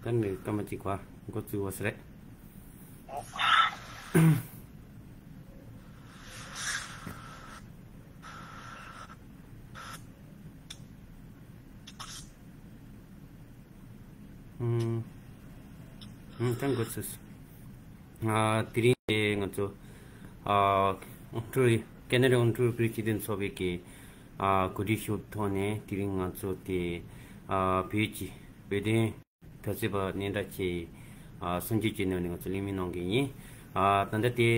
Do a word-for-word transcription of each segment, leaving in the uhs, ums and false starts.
ད་ནི་སྐར་མ་གཅིག་བར་འགོ་བཙུགས་པ་ཟེར་རེད། ཨུམ། ཨུམ། ད་འགོ་ཚུགས། ཨ། དེ་རིང་དེ་ང་ཚོ། ཨ། ཨོན་ཊ་རི་ཡོ། ཀེ་ན་ཌ་ཨོན་ཊ་རི་ཡོ་བོད་རིགས་སྤྱི་མཐུན་ཚོགས་པའི་གི། ཨ། གོ་སྒྲིག་ཞུ་ཐོག་ནས་དེ་རིང་ང་ཚོ་དེ། ཨ། བོད་ཀྱི་བོད་དོན་དོགས་སེལ་བ་སྙན་གྲགས་ཆེ། ཨ། སངས་རྒྱས་སྐྱིད་ནོར་ནས་ང་ཚོ་གླེང་མོལ་གནང་གི་ཡིན། ཨ། ད་ལྟ་དེ།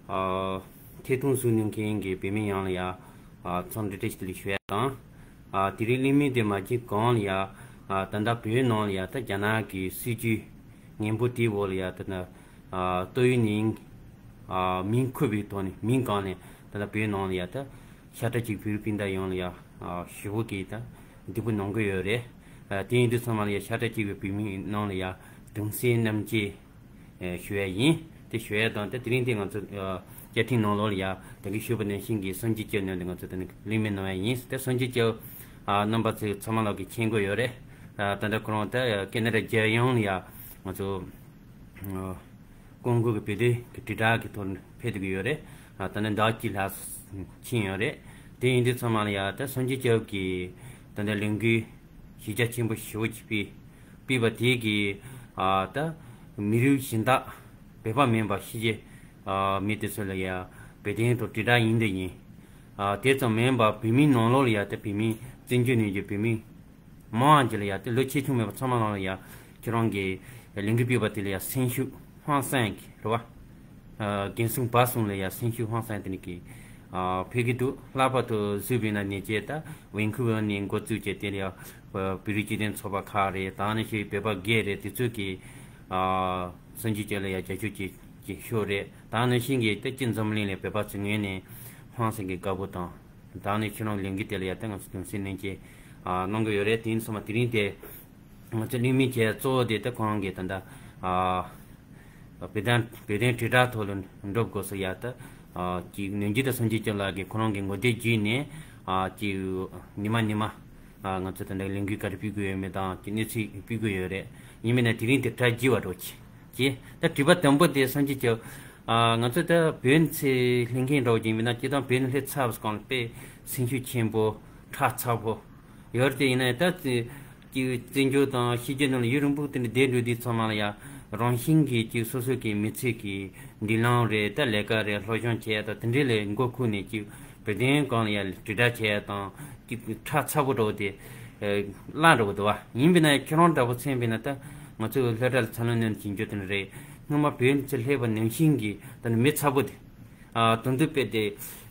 ཨ། ཐད་གཏོང་བཟོ་མྱོང་མཁན་གྱི་བོད་མི་ཡོངས་ལ་ཡ། ཨ། འཚམས་འདྲི་བཀྲ་ཤིས་བདེ་ལེགས་ཞུ་ཡ་དང་། ཨ། དེ་རིང་གླེང་མོལ་དེ་མ་བྱས་གོང་ལ་ཡ། ཨ། ད་ལྟ་བོད་ནང་ལ་ཡ་ད་རྒྱ་ནག་གི་སྲིད་ཇུས་ངན་པོ་དེའི་འོག་ལ་ཡ་ད་ལྟ། ཨ། ཏོག་དབྱིབས་ནད། ཨ། མིང་འཁོད་པའི་ཐོག་ནས་མིང་གང་ནས་ད་ལྟ་བོད་ནང་ལ་ཡ་ད་ཤ་ཁྲག་གཅིག་བོད་རིགས་སྤུན་ཟླ་ཡོངས་ལ་ཡ། ཨ། ཞེ་པོ་གི་ད་སྡུག་པོ་གནང་གི་ཡོད་རེད། ཨ། དེ་ཡིན་དུས་ཚང་མ་ལ་ཡ་ཤ་ཁྲག་གཅིག་པའི་བོད་མིའི་ནང་ལ་ཡ་གདུང་སེམས་མཉམ་སྐྱེད། ཨེ། ཞུ་ཡ་ཡིན། དེ་ཞུ་ཡ་དང་དེ་དེ་རིང་དེ་ང་ཚོ། ཨ། བཅའ་ཁྲིམས་ནང་ལོགས་ལ་ཡ་ད་གིན་ཞུས་པ་ནང་བཞིན་གྱི་སངས་རྒྱས་སྐྱབས་ནོར་འདི་ང་ཚོ་ད་ནི་གླེང་མོལ་གནང་ཡ་ཡིན། དེ་སངས་རྒྱས་སྐྱབས། ཨ། རྣམ་པ་ཚོ་ཚང་མ་ལོག་གི་མཁྱེན་གྱི་ཡོད་རེད། ཨ། ད་ལྟ་ཁོ་རང་ད་ཀེ་ན་ཌ་རྒྱལ་ཡོངས་ལ་ཡ་ང་ཚོ། ཨ། ཀོང་གོ་གི་བོད་དོན་གི་དྲིལ་བསྒྲགས་ཀྱི་ཐོག་ནས་ཕེབས་བསྡད་ཀྱི་ཡོད་རེད། ཨ། ད་ནི་ཟླ་གཅིག་ལྷག་ཕྱིན་ཡོད་རེད། དེ་ཡིན་དུས་ཚང་མ་ལ་ཡ་ད་སངས་རྒྱས་སྐྱབས་ཀྱི་ད་ལྟ་ལས་འགུལ་གཞི་རྒྱ་ཆེན་པོ་ཞེ་པོ་ཅིག་སྤེལ། སྤེལ་བ་དེ་གིས། ཨ། ད་མི་རིགས་གཞན་དག་བོད་པ་མིན་པ་ཕྱི་རྒྱལ། ཨ། མི་དེ་ཚོ་ལ་ཡ་བོད་དོན་ཐོག་དྲིལ་བསྒྲགས་ཡིན་དེ་ཡིན། ཨ། དེ་ཙམ་མིན་པ་བོད་མིའི་ནང་ལོགས་ལ་ཡ་ད་བོད་མི་བཙན་བྱོལ་ནང་གི་བོད་མི་མང་ཆེ་ལ་ཡ་ད་ལོ་ཆེ་ཆུང་མེད་པ་ཚང་མ་ལ་ཡ་ཁྱེད་རང་གི་ལས་འགུལ་སྤེལ་བ་དེ་ལ་ཡ་སེམས་ཤུགས་ཧང་སང་གི་རེད་བ། ཨ། རྒན་གསུམ་བར་གསུམ་ལ་ཡ་སེམས་ཤུགས་ཧང་སང་དེ་ནི་གི། ཨ། ཕེབས་ཀྱི་འདུག་ལྷག་པར་དུ་གཟིགས་པ་ཡིན་ན་ཉེ་ཆར་ད་ཝེན་ཁུ་ཝར་ནས་འགོ་བཙུགས་བྱས་དེ་ལ་ཡ་བོད་རིགས་སྤྱི་མཐུན་ཚོགས་པ་ཁག་རེད། ད་ནང་བཞིན་བོད་པ་སྒེར་རེད། དེ་ཚོ་གིས། ཨ། སངས་རྒྱས་སྐྱབས་ལ་ཡ་རྒྱབ་སྐྱོར་བྱེད་ཀྱི་ཤོག་རེད། ད་ནང་བཞིན་གྱི་ད་སྤྱི་འཛམ་གླིང་ལ་བོད་པ་ཚོའི་ངོས་ནས་ཧང་སང་གི་དགའ་པོ་དང་། ད་ནི་ཁྱེད་རང་ལས་འགུལ་དེ་ལ་ཡ་ད་ང་ཚོ་གདུང་སེམས་མཉམ་སྐྱེད། ཨ། གནང་གི་ཡོད་རེད། དེ་ཡིན་ཙང་དེ་རིང་དེ་ང་ཚོ་གླེང་མོལ་བྱས་གཙོ་བོ་དེ་ད་ཁོ་རང་གི་ད་ལྟ། ཨ། བོད་དོན་བོད་དོན་དྲིལ་བསྒྲགས་ཐོག་ལ་འགྲོ་དགོས་སོ་ཡ་ད། ཨ། ཅིག་ནམ་རྒྱུན་ད་སངས་རྒྱས་སྐྱབས་ལགས་ཀྱིས་ཁོ་རང་གི་ངོ་དེབ་བརྒྱུད་ནས། ཨ། ཅིག་ཉི་མ་ཉི་མ། ཨ། ང་ཚོ་ད་ལྟ་ལས་འགུལ་ག་རེ་སྤེལ་དགོས་ཡོད་མེད་དང་ཅིག་གནས་ཚུལ་སྤེལ་དགོས་ཡོད་རེད། ཡིན་མིན་ན་དེ་རིང་དེ་གྲ་རྒྱས་པ་འགྲོ་ཅིག་ཅེས། ད་དྲི་བ་དང་པོ་དེ་སངས་རྒྱས་སྐྱབས། ཨ། ང་ཚོ་ད་བོད་ནས་ཚུར་སླེབས་མཁན་འདྲ་བོ་ཅིག་ཡིན་མིན་ན་སྤྱིར་བཏང་བོད་ནས་སླེབས་ཚར་བའི་སྒང་ལ་དཔེ་སེམས་ཤུགས་ཆེན་པོ་ཁྲག་ཚ་པོ་ཡོད་རེད། དེ་ཡིན་ན་ད་ཅིག་བཙན་བྱོལ་དང་ཕྱི་རྒྱལ་ནང་ལ་ཡུན་རིང་པོ་དེ་འདྲ་བསྡད་འགྲོ་དུས་ཚང་མ་ལ་ཡ་རང་བཞིན་གྱིས་ཅིག་སོ་སོ་གི་མི་ཚེ་གི་མདུན་ལམ་རེད། ད་ལས་ཀ་རེད། སློབ་སྦྱོང་བྱེད་ཡ་དང་དེ་འདྲའི་ལས་འགོ་ཁུར་ནས་ཅིག་བོད་དོན་སྒང་ལ་ཡ་དྲིལ་བསྒྲགས་བྱེད་ཡ་དང་ཅིག་ཁྲག་ཚ་པོ་འདྲ་བོ་དེ་བརླག་འགྲོ་གི་འདུག་བ། ཡིན་པས་ན་ཁྱེད་རང་འདྲ་བོ་མཚོན་པས་ན་ད་ང་ཚོ་སློབ་གྲྭ་ལ་འཚར་ལོངས་གནང་བྱེད་རྒྱུ་དེ་འདྲ་རེད། སྔོན་མ་བོད་ནས་ཚུར་སླེབས་པ་ནང་བཞིན་གྱི་ད་ནི་མི་ཚ་པོ་དེ། ཨ། དོན་དུ་དཔེ་དེ།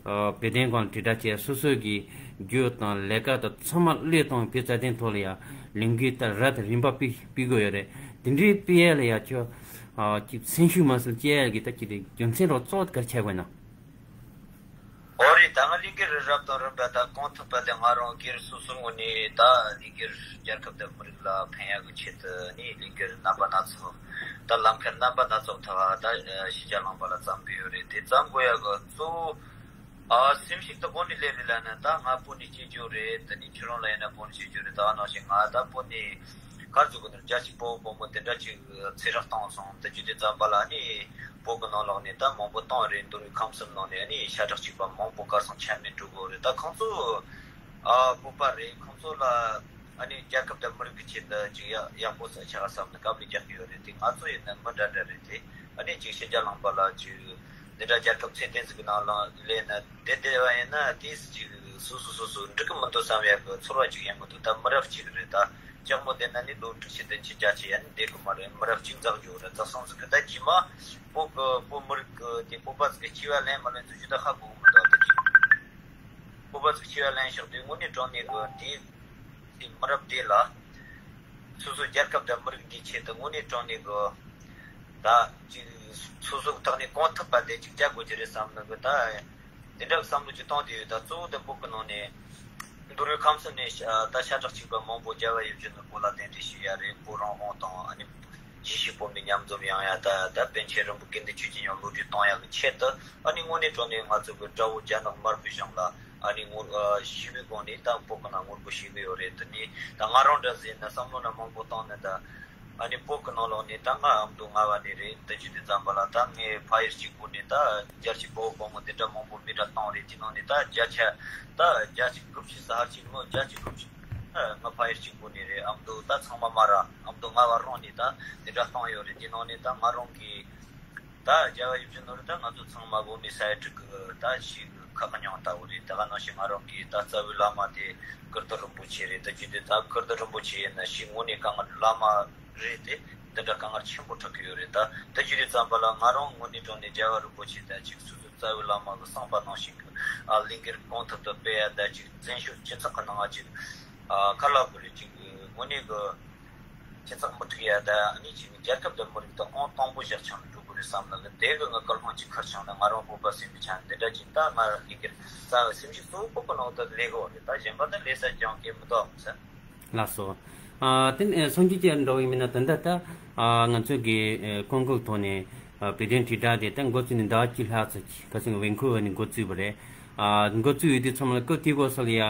ཨ། བོད་དོན་སྒང་ལ་དྲིལ་བསྒྲགས་བྱས་སོ་སོ་གི་རྒྱུ་དང་ལས་ཀ་དང་ཚང་མ་བློས་བཏང་བའི་རྩ་དོན་ཐོག་ལ་ཡ་ལས་འགུལ་ད་ར་དང་རིམ་པ་སྤེལ་སྤེལ་དགོས་ཡོད་རེད། དེ་འདྲའི་སྤེལ་ཡ་ལ་ཡ་ཁྱོད། ཨ། ཅིག་སེམས་ཤུགས་མ་སོང་སྐྱེ་ཡ་གི་ད་ཅིག་རེད། རྒྱུ་མཚན་རོགས་གཙོ་བོ་ག་རེ་ཆགས་དགོས་ན། ཨོ་རེད། ད་ང་ལས་འགུལ་རབ་དང་རིམ་པ་དང་གང་ཐུབ་པ་དེ་ང་རང་སྒེར་སོ་སོའི་ངོས་ནས་ད་ལས་འགུལ་རྒྱལ་ཁབ་དང་མི་རིགས་ལ་ཕན་ཡག་གི་ཆེད་དུ་ནི་ལས་འགུལ་རྣམ་པ་སྣ་ཚོགས་ད་ལམ་ཁ་རྣམ་པ་སྣ་ཚོགས་ཐོག་ད་ཕྱི་རྒྱལ་ལུང་པ་ལ་བརྩམས་ཀྱི་ཡོད་རེད། དེ་བརྩམས་དགོས་ཡག་གི་གཙོ་བོ། ཨ། སེམས་ཤུགས་དེ་གང་ནས་སླེབས་རེད་ལབ་ན་ད་ང་བོད་ནས་སྐྱེས་རྒྱུ་རེད། དེ་ནས་ཁྱེད་རང་ལ་ཡིན་ན་བོད་ནས་སྐྱེས་རྒྱུ་རེད། ད་ནང་བཞིན་ང་ད་བོད་ནས་ག་རེ་ཟེར་དགོས་ན་རྒྱ་ཆེ་བོད་བུ་མོ་དེ་འདྲ་ཅིག་ཚེ་སྲོག་བཏང་སོང་། དེ་རྒྱུ་དེ་ཙམ་པ་ལ་ནི་བོད་གི་ནང་ལོགས་ནས་ད་མང་པོ་བཏང་རེད། འདུལ་བའི་ཁམས་གསུམ་ནང་ནས་ནི་ཤ་ཁྲག་གཅིག་པ་མང་པོ་གར་སོང་ཆ་མེད་འགྲོ་གི་རེད། ད་ཁོང་ཚོ། ཨ། བོད་པ་རེད། ཁོང་ཚོ་ལ་ཨ་ནི་རྒྱལ་ཁབ་དང་མི་རིགས་ཀྱི་ཆེད་དུ་ཅིག་ཡག་པོ་ས་ཆ་བསམ་ནས་དཀའ་ལས་རྒྱག་གི་ཡོད་རེད། དེ་ང་ཚོ་ཡིན་ན་མི་འདྲ་འདྲ་རེད། དེ་ཨ་ནི་ཅིག་ཕྱི་རྒྱལ་ལུང་པ་ལ་ཅིག་འདི་འདྲ་རྒྱལ་ཁབ་ཚད་ལྡན་ཟིག་གི་ནང་ལ་སླེབས་ན་དེ་བསྡད་པ་ཡིན་ན་དེ་ཅིག་སོ་སོ་སོ་སོ་འགྲིག་གི་མི་འདུག་བསམ་ཡག་གི་ཚོར་བ་ཅིག་ཡོང་གི་འདུག་ད་མི་རབས་གཅིག་རེད། ད་ལྕགས་མོ་བསྡད་ན་ནི་ལོ་དྲུག་ཅུ་བདུན་ཅུ་བརྒྱད་ཅུ་ཡན་བསྡད་གི་མ་རེད། མི་རབས་གཅིག་འཛེགས་འགྲོ་རེད། ད་སོང་ཟིག་གི་ད་རྗེས་མ་བོད་གི་བོད་མི་རིགས་གི་དེ་བོད་པ་ཟིག་གི་སྐྱེ་བ་ལེན་མ་ལེན་ཚུལ་ཅིག་ད་ཧ་གོ་གི་མི་འདུག་ད་ཅིག་བོད་པ་ཟིག་སྐྱེ་བ་ལེན་ཤག་དུས་དངོས་གནས་དྲང་གནས་གི་དེ་དེ་མི་རབས་དེ་ལ་སོ་སོ་རྒྱལ་ཁབ་དང་མི་རིགས་འདིའི་ཆེད་དུ་དངོས་གནས་དྲང་གནས་གི་ད་ཅིག་སོ་སོ་ཐོག་ནས་གང་ཐུབ་པ་དེ་ཅིག་བྱ་དགོས་ཀྱི་རེད་བསམ་ནི་གི་ད་དེ་འདྲ་བསམ་བློ་ཅིག་བཏང་དེ་ཡོད། ད་གཙོ་བོ་དེ་བོད་གི་ནང་ནས་འདུལ་བའི་ཁམས་གསུམ་ནས་ད་ཤ་ཁྲག་གཅིག་པ་མང་པོ་རྒྱལ་བ་ཡིད་བཞིན་ནོར་བུ་ལ་གདན་འདྲེན་ཞུ་ཡ་རེད། བོད་རང་དབང་དང་ཨ་ནི་རྒྱལ་སྤྱིའི་བོད་མི་མཉམ་འཛོམས་ཡོང་ཡ། ད་ད་པཎ་ཆེན་རིན་པོ་དགེ་འདུན་ཆོས་ཀྱི་ཉམས་ལོ་རྒྱུས་གཏོང་ཡ་གི་ཆེད་དུ་ཨ་ནི་དངོས་གནས་དྲང་གནས་ང་ཚོ་གི་དགྲ་བོ་རྒྱ་ནག་དམར་པོའི་གཞུང་ལ་ ཨ་ནི་ངོ་ཨ་ཞི་བའི་སྒོ་ནས་ད་བོད་ཀྱི་ནང་ངོ་རྒོལ་བྱེད་ཀྱི་ཡོད་རེད། དེ་ནས་ད་ང་རང་འདྲ་ཟེར་ན་བསམ་བློ་ན་མང་པོ་བཏང་ནས་ད་ཨ་ནི་བོད་ཀྱི་ནང་ལོགས་ནས་ད་ང་ཨ་མདོ་རྔ་བ་ནས་རེད། དེ་བྱས་དུས་ཙམ་པ་ལ་ད་ངས་ཕ་ཡུལ་གཅིག་པོ་ནས་ད་རྒྱལ་སྤྱིའི་བོད་པ་བུ་མོ་དེ་འདྲ་མང་པོ་མི་འདྲ་བཏང་རེད། དེ་ནང་ནས་ད་བརྒྱ་ཆ་ད་བརྒྱ་ཆ་དགུ་བཅུ་ས་ཧར་གཅིག་མོ་བརྒྱ་ཆ་དགུ་བཅུ་ད་ང་ཕ་ཡུལ་གཅིག་པོ་ནས་རེད། ཨ་མདོ་ད་ཚང་མ་མ་ར་ཨ་མདོ་རྔ་བ་རང་ནས་ད་དེ་འདྲ་བཏང་ཡོད་རེད། དེ་ནང་ནས་ད་ང་རང་གི་ད་རྒྱལ་བ་ཡིད་བཞིན་ནོར་བུ་ད་ང་ཚོ་ཚང་མ་བོད་མི་ས་ཡ་དྲུག་གི་ད་ཞིག་ཁག་མྱངས་ལྟ་བུ་རེད། དེ་ག་ནང་བཞིན་ང་རང་གི་ད་རྩ་བའི་བླ་མ་དེ་ཀིརྟི་རིན་པོ་ཆེ་རེད། ད་ཅི་དེ་ད་ཀིརྟི་རིན་པོ་ཆེ་ཡིན་ན་ཞིག་དངོས་གནས་དཀའ་ངལ་བླ་མ་རེད་དེ། འདི་འདྲ་དཀའ་ངལ་ཆེན་པོ་འཕྲད་ཀྱི་ཡོད་རེད། ད་ད་ཅི་རེད་ཙམ་པ་ལ་ང་རང་དངོས་གནས་དྲང་གནས་རྒྱལ་བ་རིན་པོ་ཆེ་ད་ཅིག་སོ་སོའི་རྩ་བའི་བླ་མ་གི་གསུངས་པ་ནང་བཞིན་གི་ཨ་ལས་འགུལ་གང་ཐུབ་ཐུབ་སྤེལ་ཡ། ད་ཅིག་བཙན་བྱོལ་སྤྱི་ཚོགས་ཀྱི་ནང་ང་ཅིག་ཨ་ག་རེ་ལབ་དགོས་རེད། ཅིག་དངོས་གནས་གི་སྤྱི་ཚོགས་མི་འགྲིག་ཡ་ད་ཨ་ནི་ཅིག་རྒྱལ་ཁབ་དང་མི་རིགས་དང་ཨང་དང་པོ་བཞག་ཆགས་ནས་འགྲོ་དགོས་རེད་བསམ་ལ་གི་དེ་གི་ང་སྐུལ་སློང་ཅིག་ཁུར་བྱུང་ན་ང་རང་བོད་པ་སེམས་པའི་ཆ་ནས་འདི་འདྲ་ཅིག་ད་ང་ལས་འགུལ་རྩ་བའི་སེམས་ཤུགས་གཙོ་བོ་བོད་པ་ནང་དུ་ལས་དགོས་རེད། ད་གཞན་པ་ད་ལས་ས་ཀྱང་སྐྱེ་མི་ཐུབ་ཟེར། ལགས་སོ། ཨ་དེ་ནས་སངས་རྒྱས་ཀྱི་འགྲོ་བའི་མི་སྣ་ད་ལྟ་ད་ཨ་ང་ཚོ་གི་ཨ་ཀོང་ཀོའི་ཐོག་ནས་ཨ་བོད་དོན་དྲིལ་བསྒྲགས་དེ་ད་འགོ་བཙུགས་ནས་ཟླ་བ་གཅིག་ལྷག་ཙམ་ཅིག་ཁ་སང་ཝེན་ཁུ་ཝར་ནས་འགོ་བཙུགས་པ་རེད། ཨ་འགོ་བཙུགས་ཡོད་དུས་ཚང་མ་ལ་སྐབས་དེའི་སྐབས་སུ་ལ་ཡ་ཨ་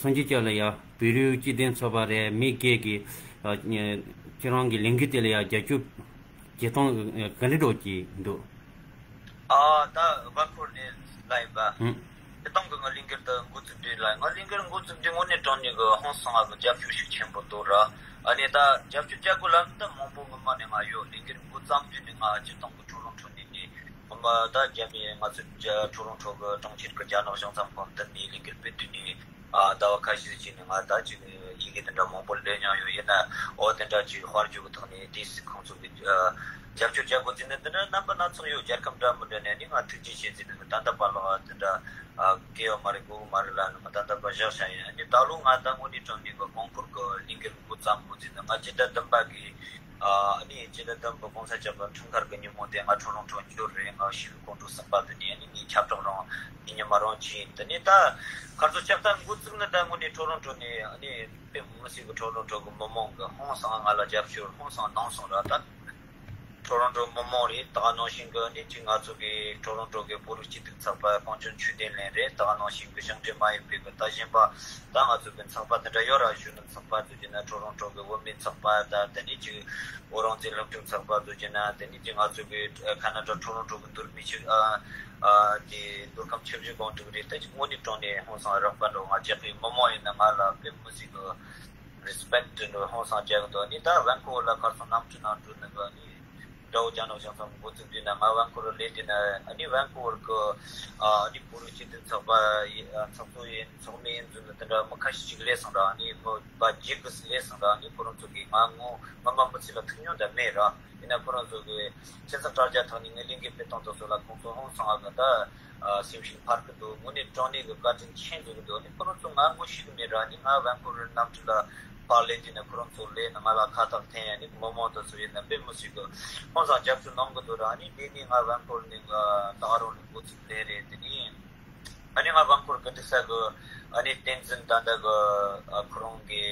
སངས་རྒྱས་ཀྱི་ལ་ཡ་བོད་རིགས་སྤྱི་མཐུན་ཚོགས་པ་རེད། མི་སྒེར་གྱི་ཨ་ཁྱེད་རང་གི་ལས་འགུལ་དེ་ལ་ཡ་རྒྱབ་སྐྱོར་བྱེད་སྟངས་ག་འདྲ་འགྲོ་གི་འདུག་ཨ་ད་ཝེན་ཁུ་ཝར་ནས་ལ་ཡིན་པ། ཧུམ། དེ་དང་གི་ང་གླིང་གེར་དུ་འགོ་བཙུགས་དུས་ལ་ང་གླིང་གེར་འགོ་བཙུགས་དུས་དངོས་གནས་དྲང་གནས་གི་ཧང་སང་ང་གི་རྒྱབ་སྐྱོར་ཤུགས་ཆེན་པོ་འདུག་ར། ཨ་ནི་ད་རྒྱབ་སྐྱོར་རྒྱག་དགོས་ལབ་ན་ད་མང་པོ་ངོ་མ་ནས་ང་ཡོད། གླིང་གེར་འགོ་བརྩམས་དུས་ནས་ང་སྤྱིར་བཏང་གི་ཁྲོ་རོང་ཁྲོ་ནས་ནས་ངོ་མ་ད་རྒྱ་མི་ང་ཚོ་ཁྲོ་རོང་ཁྲོ་གི་གྲོང་ཁྱེར་གི་རྒྱ་ནག་གཞུང་ཚབ་ཁང་འདི་ནས་གླིང་གེར་ཕེབས་དུས་ནས་ཨ་ཟླ་བ་ཁ་ཤས་ཅིག་ནས་ང་ད་ཅིག་ཡི་གེ་དེ་འདྲ་མང་པོ་ལས་མྱོང་ཡོད། ཡིན་ན་འོ་དེ་འདྲ་ཅིག་དཔལ་འབྱོར་གི་ཐོག་ནས་དེ་སྲིད་ཁོང་ཚོ་གི་རྒྱབ་སྐྱོར་བྱ་དགོས་ཟེར་ནས་འདི་འདྲ་རྣམ་པ་སྣ་ཚོགས་ཡོད། རྒྱལ་ཁབ་འདྲ་མི་འདྲ་ནས་ནི་ང་ཐུགས་རྗེ་ཆེ་ཟེར་ནས་ད་ལྟ་བར་ལ་འདི་འདྲ་ཨ་སྐྱེ་ཡོད་མ་རེད། དགོས་ཀྱི་མ་རེད་ལབ་ནས་ང་ད་ལྟ་བར་བཞག་བཞག་ཡིན། ཨ་ནི་ད་ལོ་ང་ད་དངོས་གནས་དྲང་གནས་གི་ཀོང་པོར་གི་གླིང་གེར་འགོ་བརྩམས་དགོས་ཟེར་ནས་ང་སྤྱི་ཟླ་བདུན་པ་གི་ཨ་ནི་སྤྱི་ཟླ་བདུན་པ་གོང་ས་མཆོག་གི་འཁྲུངས་སྐར་གི་ཉིན་མོ་དེ་ང་ཁྲོ་རོང་ཁྲོ་འབྱོར་རེད། ང་ཞི་བའི་སྐོར་འགྲོ་སྲིད་པ་དེ་ནས་ཨ་ནི་ངའི་ཁྱབ་བསྒྲགས་རང་ངའི་ཉི་མ་རང་བྱས་ཡིན། དེ་ནས་ད་ཁར་ཚོ་ལྕགས་རྟ་འགོ་བཙུགས་ནས་ད་དངོས་གནས་ཁྲོ་རོང་ཁྲོ་ནས་ཨ་ནི་དཔེ་མི་སྲིད་གི་ཁྲོ་རོང་ཁྲོ་གི་མི་མང་གི་ཧང་སང་ང་ལ་རྒྱབ་སྐྱོར་ཧང་སང་གནང་སོང་ར། ད་ཁྲོ་རོང་ཁྲོ་མི་མང་རེད། ད་ག་ནང་བཞིན་གི་ཨ་ནི་ཅིག་ང་ཚོ་གི་ཁྲོ་རོང་ཁྲོ་གི་བོད་རིགས་སྤྱི་མཐུན་ཚོགས་པ་གངས་ལྗོངས་ཆོས་ལྡན་གླིང་རེད། ད་ག་ནང་བཞིན་གི་ཞིང་འབྲེལ་མ་ཡིན་པའི་གི་ད་གཞན་པ་ད་ང་ཚོ་གི་ཚོགས་པ་དེ་འདྲ་ཡོད་ར། གཞོན་ནུ་ཚོགས་པ་ཚོ་བྱས་ན་ཁྲོ་རོང་ཁྲོ་གི་བུད་མེད་ཚོགས་པ་ད་དེ་ནས་ཅིག་ཨོ་རང་བཙན་སློབ་ཕྲུག་ཚོགས་པ་ཚོ་བྱས་ན་དེ་ནས་ཅིག་ང་ཚོ་གི་ཁ་ན་ཌ་ཁྲོ་རོང་ཁྲོ་གི་མདོ་སྨད་ཆུ་ཨ་ཨ་དེ་མདོ་ཁམས་ཆུ་བཞི་སྒང་དྲུག་རེད། ད་ཅིག་དངོས་གནས་དྲང་གནས་ཧང་སང་རོགས་པ་འགྲོ་ང་རྒྱག་གི་མི་མང་ཡིན་ན་ང་ལ་དཔེ་མི་སྲིད་གི་རེ་སི་པེག་ཊི་འདྲ་ཧང་སང་རྒྱག་གི་འདུག་ཨ་ནི་ད་ཝན་ཀུ་ཝར་ལ་ཁར་སོང་གནམ་གྲུ་ནང་འགྲོ་ནི་གི་ཨ་ནི་དགྲ་བོ་རྒྱ་ནག་གཞུང་ཚབ་འགོ་བཙུགས་དུས་ན་ང་ཝན་ཀུ་ཝར་སླེབས་དུས་ན་ཨ་ནི་ཝན་ཀུ་ཝར་གི་ཨ་ནི་བོད་རིགས་སྤྱི་མཐུན་ཚོགས་པ་ཡི་ཨ་ཚོགས་གཙོ་ཡིན་ཚོགས་མི་ཡིན་ཚུལ་ནི་དེ་འདྲ་མི་ཁ་ཤས་ཅིག་སླེབས་སོང་ར། ཨ་ནི་མི་པ་བརྒྱད་དགུ་སླེབས་སོང་ར། ཨ་ནི་ཁོ་རང་ཚོ་གིས་ང་ངོ་ང་མ་མི་ཚེ་ལ་ཐུག་མྱོང་ད་མེད་ར། ཡིན་ན་ཁོ་རང་ཚོ་གི་ཁྱིམ་ཚང་དྲ་རྒྱ་ཐོག་ནས་ངའི་གླིང་གེ་ཕེབས་སྟངས་དེ་ཚོ་ལ་ཁོང་ཚོ་ཧང་སང་ཨ་གི་ད་ཨ་སེམས་ཤུགས་འཕར་གི་འདུག་དངོས་གནས་དྲང་གནས་གི་བཀའ་དྲིན་ཆེན་བཟོ་གི་འདུག་ཨ་ནི་ཁོ་རང་ཚོ་ང་ངོ་ཤེས་གི་མེད་ར། ཨ་ནི་ང་ཝན་ཀུ་ཝར་གནམ་གྲུ་ལ་ཕར་སླེབས་དུས་ན་ཁོ་རང་ཚོ་སླེབས་ནས་ང་ལ་ཁ་བཏགས་འཐེན། ཨ་ནི་མི་མང་དེ་ཚོ་ཡིན་ན་དཔེ་མི་སྲིད་གི་ཧང་སང་རྒྱབ་སྐྱོར་གནང་གི་འདུག་ར། ཨ་ནི་དེ་ནས་ང་ཝན་ཀུ་ཝར་ནས་ང་ད་ག་རང་ནས་འགོ་ཚུགས་སླེབས་རེད། དེ་ནས་ཨ་ནི་ང་ཝན་ཀུ་ཝར་གི་འདུག་ས་གི་ཨ་ནི་བསྟན་འཛིན་ད་ལྟ་གི་ཨ་ཁོ་རང་གི་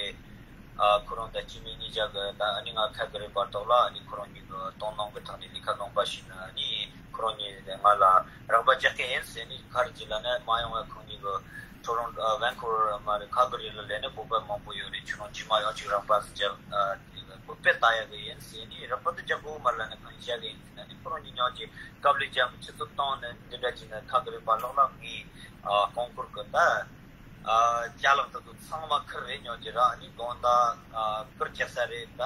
ཨ་ཁོ་རང་དང་སྐྱེ་དམན་གཉིས་ཆ་གི་ད་ཨ་ནི་ང་ཁ་གི་རེད་བར་ཐོག་ལ་ཨ་ནི་ཁོ་རང་གཉིས་གི་དོ་སྣང་གི་ཐོག་ནས་ལས་ཀ་ལོན་པ་ཞིག་ན་ཨ་ནི་ཁོ་རང་གཉིས་ང་ལ་རོགས་པ་རྒྱག་གི་ཡིན་ཟེར། ཨ་ནི་ག་རེ་བྱས་ལབ་ན་མ་ཡོང་བ་ཁོང་གཉིས་གི་ཁྲོ་རོང་ཨ་ཝན་ཀུ་ཝར་མ་རེད་ཁལ་ག་རི་ལ་སླེབས་ནས་བོད་པ་མང་པོ་ཡོད་རེད། ཁྱོད་རང་རྗེས་མ་ཡང་ཅིག་རོགས་པ་རྒྱག་ཨ་བོད་པས་ལྟ་ཡག་གི་ཡིན་ཟེར། ཨ་ནི་རོགས་པ་དེ་རྒྱག་དགོས་མ་ལབ་ན་ཁོང་གཉིས་བཞག་གི་ཡིན་ཟེར། ཨ་ནི་ཁོ་རང་གཉིས་ཉག་ཅིག་དཀའ་ལས་རྒྱབ་ཆུ་ཚོད་བཏང་ནས་འདི་འདྲ་བྱས་ན་ཁ་གི་རེད་པ་ལོག་ལ་ངའི་ཨ་ཀོང་པོར་གི་ད་ཨ་ཅ་ལག་དེ་ཚོ་ཚང་མ་ཁུར་རེད། ཉོ་རྒྱུ་ར་ཨ་ནི་དགོང་དག་ཨ་སྐོར་རྒྱག་ས་རེད། ད་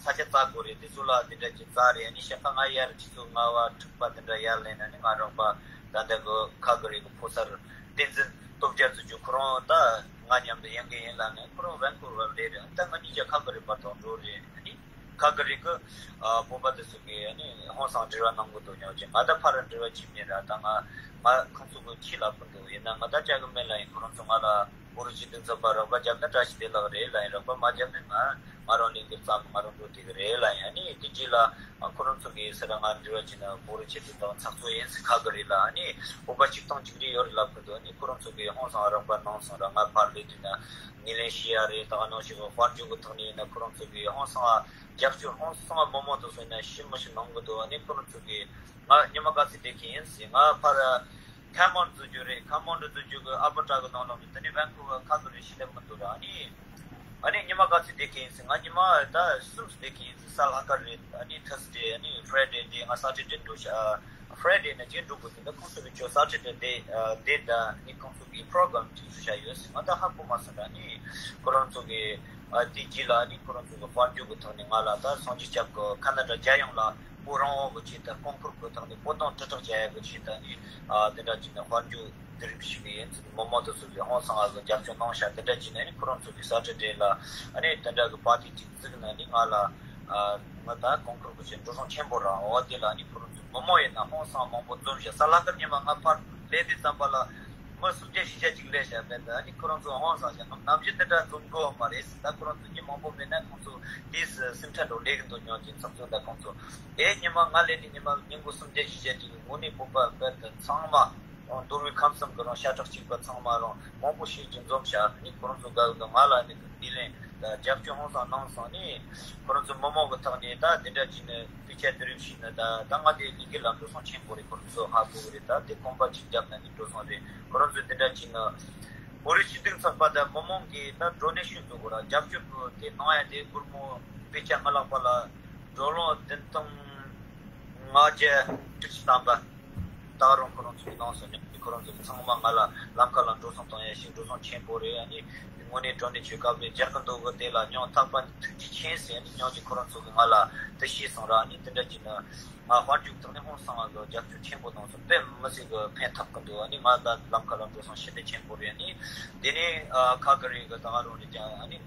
ས་ཆ་བཙལ་དགོས་རེད། དེ་ཚོ་ལ་འདི་འདྲ་བྱས་བཙལ་རེད། ཨ་ནི་ཞག་ཁ་ང་ཡར་ཆུ་ཚོད་ལྔ་པ་དྲུག་པ་འདི་འདྲ་ཡར་སླེབས་ན་ཨ་ནི་ང་རོགས་པ་ད་ལྟ་གི་ཁ་གི་རེད་གི་ཕོ་གསར་བསྟན་འཛིན་སྟོབས་རྒྱལ་ཚོ་རྒྱུ་ཁོ་རང་ད་ང་མཉམ་དུ་ཡོང་གི་ཡིན་ལབ་ནས་ཁོ་རང་ཝན་ཀུ་ཝར་སླེབས་རེད། ཨ་ནི་ད་ང་གཉིས་ཆ་ཁ་གི་རེད་བར་ཐོག་འགྲོ་རེད། ཨ་ནི། ཁ་གི་རེད་གི། ཨ་བོད་པ་དེ་ཚོ་གིས་ཨ་ནི་ཧང་སང་འབྲེལ་བ་གནང་གི་འདུག་ཉོ་ཅིག་ང་ད་ཕར་འབྲེལ་བ་བྱས་མེད་ར། ད་ང་ང་ཁོང་ཚོ་གི་ཁྱི་ལབ་གི་འདུག་ཡིན་ན་ང་ད་བཅར་གི་མེད་ལབ་ཡིན། ཁོ་རང་ཚོ་ང་ལ་བོད་རིགས་སྤྱི་མཐུན་ཚོགས་པ་རོགས་པ་བརྒྱབ་ན་བཀྲ་ཤིས་བདེ་ལེགས་རེད་ལབ་ཡིན། རོགས་པ་མ་བརྒྱབ་ན་ང་ང་རང་ལས་འགུལ་བརྩམས་ང་རང་འགྲོ་བསྡད་གི་རེད་ལབ་ཡིན། ཨ་ནི་དེ་རྗེས་ལ་ཨ་ཁོ་རང་ཚོ་གིས་ཟེར་ར་ང་འབྲེལ་བ་བྱས་ན་བོད་རིགས་སྤྱི་མཐུན་ཚོགས་པ་ཚོགས་གཙོ་ཡིན་ཟེར། ཁ་གི་རེད་ལ་ཨ་ནི་བོད་པ་གཅིག་དང་གཅིག་རེད་ཡོད་རེད་ལབ་གི་འདུག་ཨ་ནི་ཁོ་རང་ཚོ་གིས་ཧང་སང་རོགས་པ་གནང་སོང་ར། ང་ཕར་སླེབས་དུས་ན་ངོས་ལེན་བྱེད་ཡ་རེད། ད་ག་ནང་བཞིན་དཔལ་འབྱོར་གི་ཐོག་ནས་ཡིན་ན་ཁོ་རང་ཚོ་གིས་ཧང་སང་རྒྱབ་སྐྱོར་ཧང་སང་མང་མང་དུ་བཟོས་ན་ཤི་མི་ཤི་གནང་གི་འདུག་ཨ་ནི་ཁོ་རང་ཚོ་གིས་ང་ཉི་མ་ག་ཚོད་བསྡད་ཀྱི་ཡིན་ཟེར། ང་ཕར་ ཁ་མོན་བཟོ་རྒྱུ་རེད། ཁ་མོན་བཟོ་རྒྱུ་གི་ཨལ་བར་ཊ་གི་ནང་ལོགས་ནས། དེ་ནས་ཝན་ཀུ་ཝར་ཁ་ཁ་རེད། ཤི་ལེ་མི་འདུག་ར། ཨ་ནི་ཨ་ནི་ཉི་མ་ག་ཚོད་བསྡད་ཀྱི་ཡིན་ཟེར། ང་ཉི་མ་ད་གསུམ་བསྡད་ཀྱི་ཡིན་ཟེར། གཟའ་ལྷག་དཀར་རེད། ཨ་ནི་ཐར་སི་ཌེ། ཨ་ནི་ཕ་རའི་ཌེ་འདི་ང་ས་ཊར་ཌེ་འགྲོ་ཤག་ཕ་རའི་ཌེ་ན་རྗེས་འགྲོ་དགོས་ཟེར། ད་ཁོང་ཚོ་གི་ཁྱོད་ས་ཊར་ཌེ་བསྡད་བསྡད་ད། ཨ་ནི་ཁོང་ཚོ་གི་པྲོ་གྷ་རམ་ཅིག་བཟོས་བཞག་ཡོད་ཟེར། ང་ད་ཧ་གོ་མ་སོང་ར། ཨ་ནི་ཁོ་རང་ཚོ་གི་ཨ་དེ་རྗེས་ལ་ཨ་ནི་ཁོ་རང་ཚོ་གི་དཔལ་འབྱོར་གི་ཐོག་ནས་ང་ལ་ད་སངས་རྒྱས་སྐྱབས་ཀྱི་ཁ་ན་ཌ་རྒྱལ་ཡོངས་ལ་སྤོ་རང་དབང་གི་ཆེད་དུ་རྐང་འཁོར་གི་ཐོག་ནས་སྤོ་ཐང་དྲིལ་བསྒྲགས་བྱ་ཡག་གི་ཆེད་དུ། ཨ་ནི་ཨ་དེ་འདྲ་བྱས་ནས་དཔལ་འབྱོར་དུས་རིམ་ཞིག་ཡིན། མི་མང་དེ་ཚོ་གིས་ཧང་སང་ང་ལ་རྒྱབ་སྐྱོར་གནང་ཤག་དེ་འདྲ་བྱས་ནས་ཨ་ནི་ཁོ་རང་ཚོ་གི་ས་ཊར་ཌེ་ལ་ཨ་ནི་དེ་འདྲ་གི་པར་ཊི་ཅིག་བཙུགས་ནས། ཨ་ནི་ང་ལ་ཨ་ང་ད་རྐང་འཁོར་གི་ཆེད་འགྲོ་སོང་ཆེན་པོ་རག་འོ་དེ་ལ་ཨ་ནི་ཁོ་རང་ཚོ་མི་མང་ཡིན་ན་ཧང་སང་མང་པོ་འཛོམས་ཤག་གཟའ་ལྷག་དཀར་ཉི་མ་ང་ཕར་སླེབས་དུས་ཙམ་པ་ལ་མི་སུམ་བརྒྱ་བཞི་བརྒྱ་ཅིག་སླེབས་ཤག་མེད་ད། ཨ་ནི་ཁོ་རང་ཚོ་ཧང་སང་ཤག་ནམ་རྒྱུན་དེ་འདྲ་འཛོམས་དགོས་པ་མ་རེད་ཟེར། ད་ཁོ་རང་ཚོ་མི་མང་པོ་མེད་ན་ཁོང་ཚོ་དེས་སེམས་ཁྲལ་འགྲོ་ལས་ཀྱི་འདུག་ཉོག་ཅིག་ཚགས་ཚུད། ད་ཁོང་ཚོ་ཨེ་ཉི་མ་ང་སླེབས་དུས་ཉི་མ་ཉིན་གུང་སུམ་བརྒྱ་བཞི་བརྒྱ་ཅིག་དངོས་གནས་སྤོབས་པ་དཔེ་ད་ཚང་མ་རང་རྡོ་རུས་ཁམས་གསུམ་གི་རང་ཤ་ཁྲག་གཅིག་པ་ཚང་མ་རང་མང་པོ་ཞིག་ཅིག་འཛོམས་ཤག་ཨ་ནི་ཁོ་རང་ཚོ་དགའ་གི་འདུག་ང་ལ་ཨ་ནི་འདི་ལན་ད་རྒྱབ་སྐྱོར་ཧང་སང་གནང་སོང་། ཨ་ནི་ཁོ་རང་ཚོ་མི་མང་གི་ཐོག་ནས་ད་དེ་འདྲ་བྱས་ནས་དཔེ་ཆ་དེ་རིགས་ཤིག་ནི་ད་ད་ང་དེ་ལས་འགུལ་ལ་འགྲོ་སོང་ཆེན་པོ་རེད། ཁོ་རང་ཚོ་ཧ་གོ་གི་རེད། ད་དེ་གོམ་པ་གཅིག་བརྒྱབ་ན་ནི་འགྲོ་སོང་རེད། ཁོ་རང་ཚོ་དེ་འདྲ་བྱས་ནས་བོད་རིགས་སྤྱི་མཐུན་ཚོགས་པ་དང་མི་མང་གིས་ད་ཌོ་ནེ་ཤན་བཟོ་དགོས་ར། རྒྱབ་སྐྱོར་གི་དེ་གནང་ཡ་དེ་སྒོར་མོ་དཔེ་ཆ་ང་ལག་པ་ལ་ཌོ་ལར་བདུན་སྟོང་ལྔ་བརྒྱ་དྲུག་ཅུ་ཐམ་པ། ད་རུང་ཁོ་རང་ཚོ་གིས་གནང་སོང་། ཉོག་ཅིག་ཁོ་རང་ཚོ་གིས་ཚང་མ་ང་ལ་ལམ་ཁ་ལ་འགྲོ་སོང་གཏོང་ཡ་ཞིག་འགྲོ་སོང་ཆེན་པོ་རེད། ཨ་ནི་དངོས་གནས་ཌོ་ནེ་ཤན་བྱེད་སྐབས་ལ་རྒྱག་གི་འདུག་གི། དེ་ལ་ཉོག་ཐག་པ་ཐུགས་རྗེ་ཆེ་ཟེར། ཨ་ནི་ཉོག་ཅིག་ཁོ་རང་ཚོ་གིས་ང་ལ་དེ་བཤད་སོང་ར། ཨ་ནི་དེ་འདྲ་བྱས་ནས་ང་དཔལ་འབྱོར་ཐོག་ནས་ཧང་སང་ང་ལ་རྒྱབ་སྐྱོར་ཆེན་པོ་གནང་སོང་། དཔེ་མི་སྲིད་གི་ཕན་ཐོགས་གི་འདུག་ཨ་ནི་ང་ད་ལམ་ཁ་ལ་འགྲོ་སོང་ཞེ་དྲག་ཆེན་པོ་རེད། ཨ་ནི་དེ་ནས་ཨ་ཁལ་ག་རི་གི་ད་ག་རང་རེད་ཀྱང་། ཨ་ནི་ང་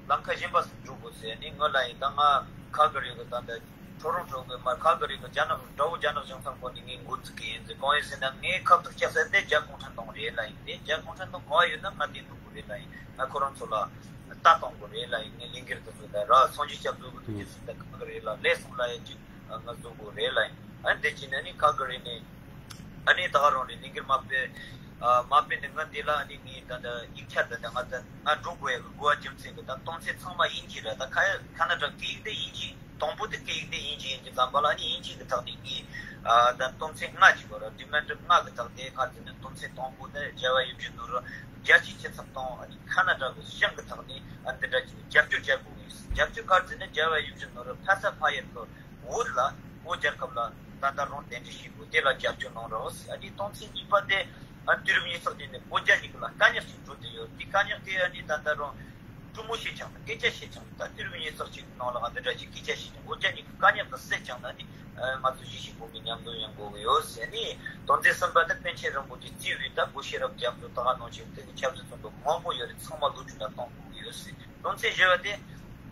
ལམ་ཁ་གཞན་པ་ཞིག་འགྲོ་དགོས་ཟེར། ཨ་ནི་ངོས་ལ་ཡིན་ད་ང་ཁལ་ག་རི་གི་ད་ད་ཊོ་རོན་ཊོ་གི་མར་ཁལ་ག་རི་གི་རྒྱ་ནག་དགྲ་བོ་རྒྱ་ནག་གཞུང་ཚབ་ཁང་ནས་ངས་འགོ་འཛུགས་ཀྱི་ཡིན་ཟེར། གང་ཡིན་ཟེར་ན་ངའི་ཁ་ཐུག་ཆགས་ས་དེ་རྒྱ་གུང་ཁྲན་ཏང་རེད་ལ་ཡིན། དེ་རྒྱ་གུང་ཁྲན་ཏང་ག་པར་ཡོད་ན་ང་དེ་འགྲོ་དགོས་རེད་ལ་ཡིན། ང་ཁོ་རང་ཚོ་ལ་ལྟ་གཏོང་དགོས་རེད་ལ་ཡིན། ངས་ལས་འགུལ་དེ་ཚོ་ད་ར་སངས་རྒྱས་སྐྱབས་བཟོ་གི་འདུག་རྒྱུ་ཟེར། ད་ཁལ་ག་རི་ལ་སླེབས་སོང་ལ་ཡིན་ཅིག་ང་བཟོ་དགོས་རེད་ལ་ཡིན། ཨ་ནི་དེ་བྱས་ནས་ཨ་ནི་ཁལ་ག་རི་ནས་ཨ་ནི་ད་ག་རང་རེད། ལས་འགུལ་མ་སྤེལ་ཨ་མ་སྤེལ་ནས་ང་འདི་ལ་ཨ་ནི་ངས་ད་ད་ཡིག་ཆ་ད་ད་ང་ད་ང་འགྲོ་དགོས་ཡག་གི་དགོས་པ་རྒྱུ་མཚན་གི་ད་དོན་ཚན་ཚང་མ་དབྱིན་ཇི་རེད། ད་ཁ་ཁ་ན་ཌ་སྐད་ཡིག་དེ་དབྱིན་ཇི། དང་པོ་དེ་སྐད་ཡིག་དེ་དབྱིན་ཇི་ཡིན་གྱི་ཙམ་པ་ལ་ཨ་ནི་དབྱིན་ཇི་གི་ཐོག་ནས་ངས་ཨ་ད་དོན་ཚན་ལྔ་ཅིག་ཡོད་རེད། ཌི་མན་ཌི་ལྔ་གི་ཐོག་དེ་ག་རེ་ཟེར་ན་དོན་ཚན་དང་པོ་དེ་རྒྱལ་བ་ཡིད་བཞིན་ནོར་བུ་རྒྱལ་སྤྱིའི་སྤྱི་ཚོགས་དང་ཨ་ནི་ཁ་ན་ཌ་གི་གཞུང་གི་ཐོག་ནས་ཨ་འདི་འདྲ་ཅིག་རྒྱབ་སྐྱོར་བྱ་དགོས་ཀྱི་ཡོད། རྒྱབ་སྐྱོར་ག་རེ་ཟེར་ན་རྒྱལ་བ་ཡིད་བཞིན་ནོར་བུ་ཕ་ས་ཕ་ཡུལ་གི་བོད་ལ་བོད་རྒྱལ་ཁབ་ལ་ད་ལྟ་རང་གདན་འདྲེན་བྱེད་དགོས། དེ་ལ་རྒྱབ་སྐྱོར་གནང་རོགས་ཟེར། ཨ་ནི་དོན་ཚན་གཉིས་པ་དེ་ཨ་དུས་རབས་ཉི་ཤུ་རྩ་གཅིག་ནས་བོད་རྒྱ་གཉིས་ཀ་ལ་དཀའ་རྙོག་ཅིག་འགྲོ་བསྡད་ཡོད། དེ་དཀའ་རྙོག་དེ་ཨ་ནི་ད་ལྟ་རང་གྲོས་མོལ་བྱས་ཀྱང་ད་སྐད་ཆ་བཤད་ཀྱང་ད་དུས་རབས་ཉི་ཤུ་རྩ་གཅིག་ནང་ལ་ང་འདི་འདྲ་ཅིག་སྐད་ཆ་བཤད་ཀྱང་བོད་རྒྱ་གཉིས་ཀ་དཀའ་རྙོག་དེ་སེལ་ཀྱང་ད་ནི་ཨ་ང་ཚོ་གཞིས་བྱེས་བོད་མི་མཉམ་འཛོམས་ཡོང་དགོས་ཀྱི་ཡོད་ཟེར། ཨ་ནི་དོན་ཚན་གསུམ་པ་དེ་པཎ་ཆེན་རིན་པོ་ཆེ་གཙོས་པའི་ད་བོད་ཤེས་རབ་རྒྱ་མཚོ་ད་ག་ནང་བཞིན་དེ་གི་ཆབ་སྲིད་བཙོན་པ་མང་པོ་ཡོད་རེད། ཚང་མ་གློད་གྲོལ་ལ་གཏོང་དགོས་ཀྱི་ཡོད་ཟེར། དོན་ཚན་བཞི་པ་དེ་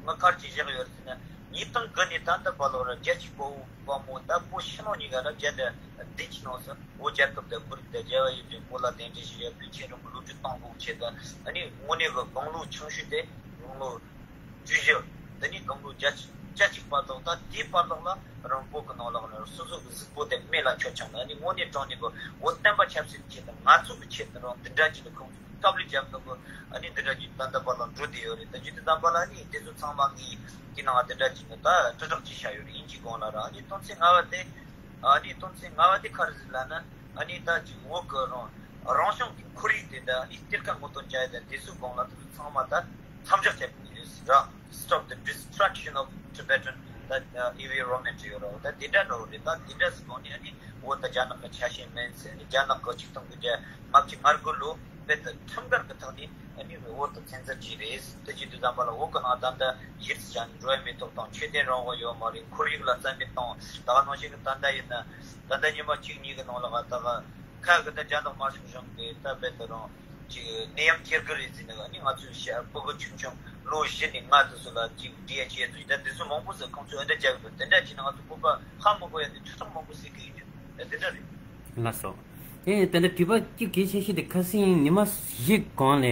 ང་ག་རེ་ཅིག་བཞག་ཡོད་རེད་ཟེར་ན། ཉིས་སྟོང་དགུ་ནས་ད་ལྟ་བར་ལོ་ར་རྒྱལ་གཅེས་དཔའ་བོ་དཔའ་མོ་ད་བོད་ཕྱི་ནང་གཉིས་ཀ་ལ་རྒྱལ་དང་ལྡན་གྱི་ནང་སོང་། བོད་རྒྱལ་ཁབ་དང་བོད་རིགས་དང་རྒྱལ་བ་ཡིད་བཞིན་བོད་ལ་གདན་འདྲེན་ཞུ་ཡ་པཎ་ཆེན་རིན་པོ་གློད་གྲོལ་གཏོང་དགོས་ཆེད་དུ་ཨ་ནི་དངོས་གནས་ཀྱི་དགུང་ལོ་ཆུང་ཤོས་དེ་དགུང་ལོ་བཅུ་བཞི། དེ་ནས་དགུང་ལོ་བརྒྱད་ཅུ་གཅིག་བར་དུ་ད་དེའི་བར་དུ་ལ་རང་བོད་ཀྱི་ནང་ལོགས་ལ་སོ་སོ་གི་གཟུགས་པོ་དེ་མེ་ལ་མཆོད་ཀྱང་ད་ཨ་ནི་དངོས་གནས་དྲང་གནས་ཀྱི་བོད་བསྟན་པ་ཆབ་སྲིད་ཆེད་དུ་ང་ཚོ་གི་ཆེད་དུ་རང་འདི་འདྲ་ཅིག་ལ་ཁོང་ཚོ་དཀའ་ལས་རྒྱབ་འདུག་གི། ཨ་ནི་འདི་འདྲ་ཅིག་ད་ལྟ་བར་ལ་འགྲོ་བསྡད་ཡོད་རེད། ད་རྒྱུ་དེ་ཙམ་པ་ལ་ཨ་ནི་དེ་ཚོ་ཚང་མ་ངས་དེ་ནང་འདི་འདྲ་ཅིག་ནི་ད་དྲིལ་བསྒྲགས་ཅིག་བྱས་ཡོད་རེད། དབྱིན་ཇིའི་སྒང་ལ་ར། ཨ་ནི་དོན་ཚན་ལྔ་པ་དེ་ཨ་ནི་དོན་ཚན་ལྔ་པ་དེ་ག་རེ་ཟེར་ལབ་ན་ཨ་ནི་ད་ཅིག་བོད་ཀྱི་རང་རང་བྱུང་གི་ཁོར་ཡུག་དེ་ད་ཨ་ནི་གཏེར་ཁ་སྔོག་འདོན་བྱ་ཡ་ད་དེ་ཚོའི་སྒང་ལ་དེ་ཚོ་ཚང་མ་ད་མཚམས་འཇོག་བྱེད་དགོས་ཡོད་ཟེར་ར། Stop the destruction of Tibetan ད་environment ཡོད་ར། ད་དེ་འདྲ་འགྲོ་རེད། ད་དེ་འདྲ་ཟེར་གོང་ནས་ཨ་ནི་བོད་ད་རྒྱ་ནག་གི་ཆ་ཤས་མིན་ཟེར། ཨ་ནི་རྒྱ་ནག་གི་ཆིག་སྟོང་དགུ་བརྒྱ་ལྔ་བཅུ་ང་དགུ་ལོ་དཔེ་ད་ཁྲིམས་འགལ་གྱི་ཐོག་ནས་ཨ་ནི་བོད་དུ་བཙན་འཛུལ་བྱས་རེད། དེ་བྱེད་དུས་ཙམ་པ་ལ་བོད་ཀྱི་ནང་ད་ལྟ་གཞི་རྩ་བྱས་ནས་འགྲོ་ཡ་མེ་ཏོག་དང་ཆོས་དད་རང་དབང་ཡོད་མ་རེད། ཁོར་ཡུག་ལ་རྩ་མེད་བཏང་། ད་ག་ནང་བཞིན་གྱི་ད་ལྟ་ཡིན་ན་ད་ལྟ་ཉི་མ་གཅིག་གཉིས་ཀྱི་ནང་ལ་ད་ག་ཁ་གི་ད་རྒྱ་ནག་དམར་ཤོག་གཞུང་གིས་ད་དཔེ་ད་རང་ཅིག་ནད་ཡམས་ཁྱེར་གི་རེད་ཟེར་ནས་ཨ་ནི་ང་ཚོའི་ཤ་ཕྲུ་གུ་ཆུང་ཆུང་ལོ་བཞི་ནས་ལྔ་དེ་ཚོ་ལ་ཅིག་འདྲི་ཡ་བྱེད་ཡ་ཚོ་ད་དེ་ཚོ་མང་པོ་ཟེར། ཁོང་ཚོས་འདི་རྒྱག་གི་འདུག་དེ་འདྲ་བྱས་ན་ང་ཚོ་བོད་པ་ཧ་མི་གོ་ཡ་དེ་ཁྲི་ཕྲག་མང་པོ་ཟེར་གི་ཡོད་རྒྱུ་དེ་འདྲ་རེད། ལགས་སོ། དེ་ནས་དེ་འདྲ་དྲི་བ་གཅིག་གལ་ཆེ་ཤོས་དེ་ཁ་སང་ཉི་མ་བཞི་གོང་ལ་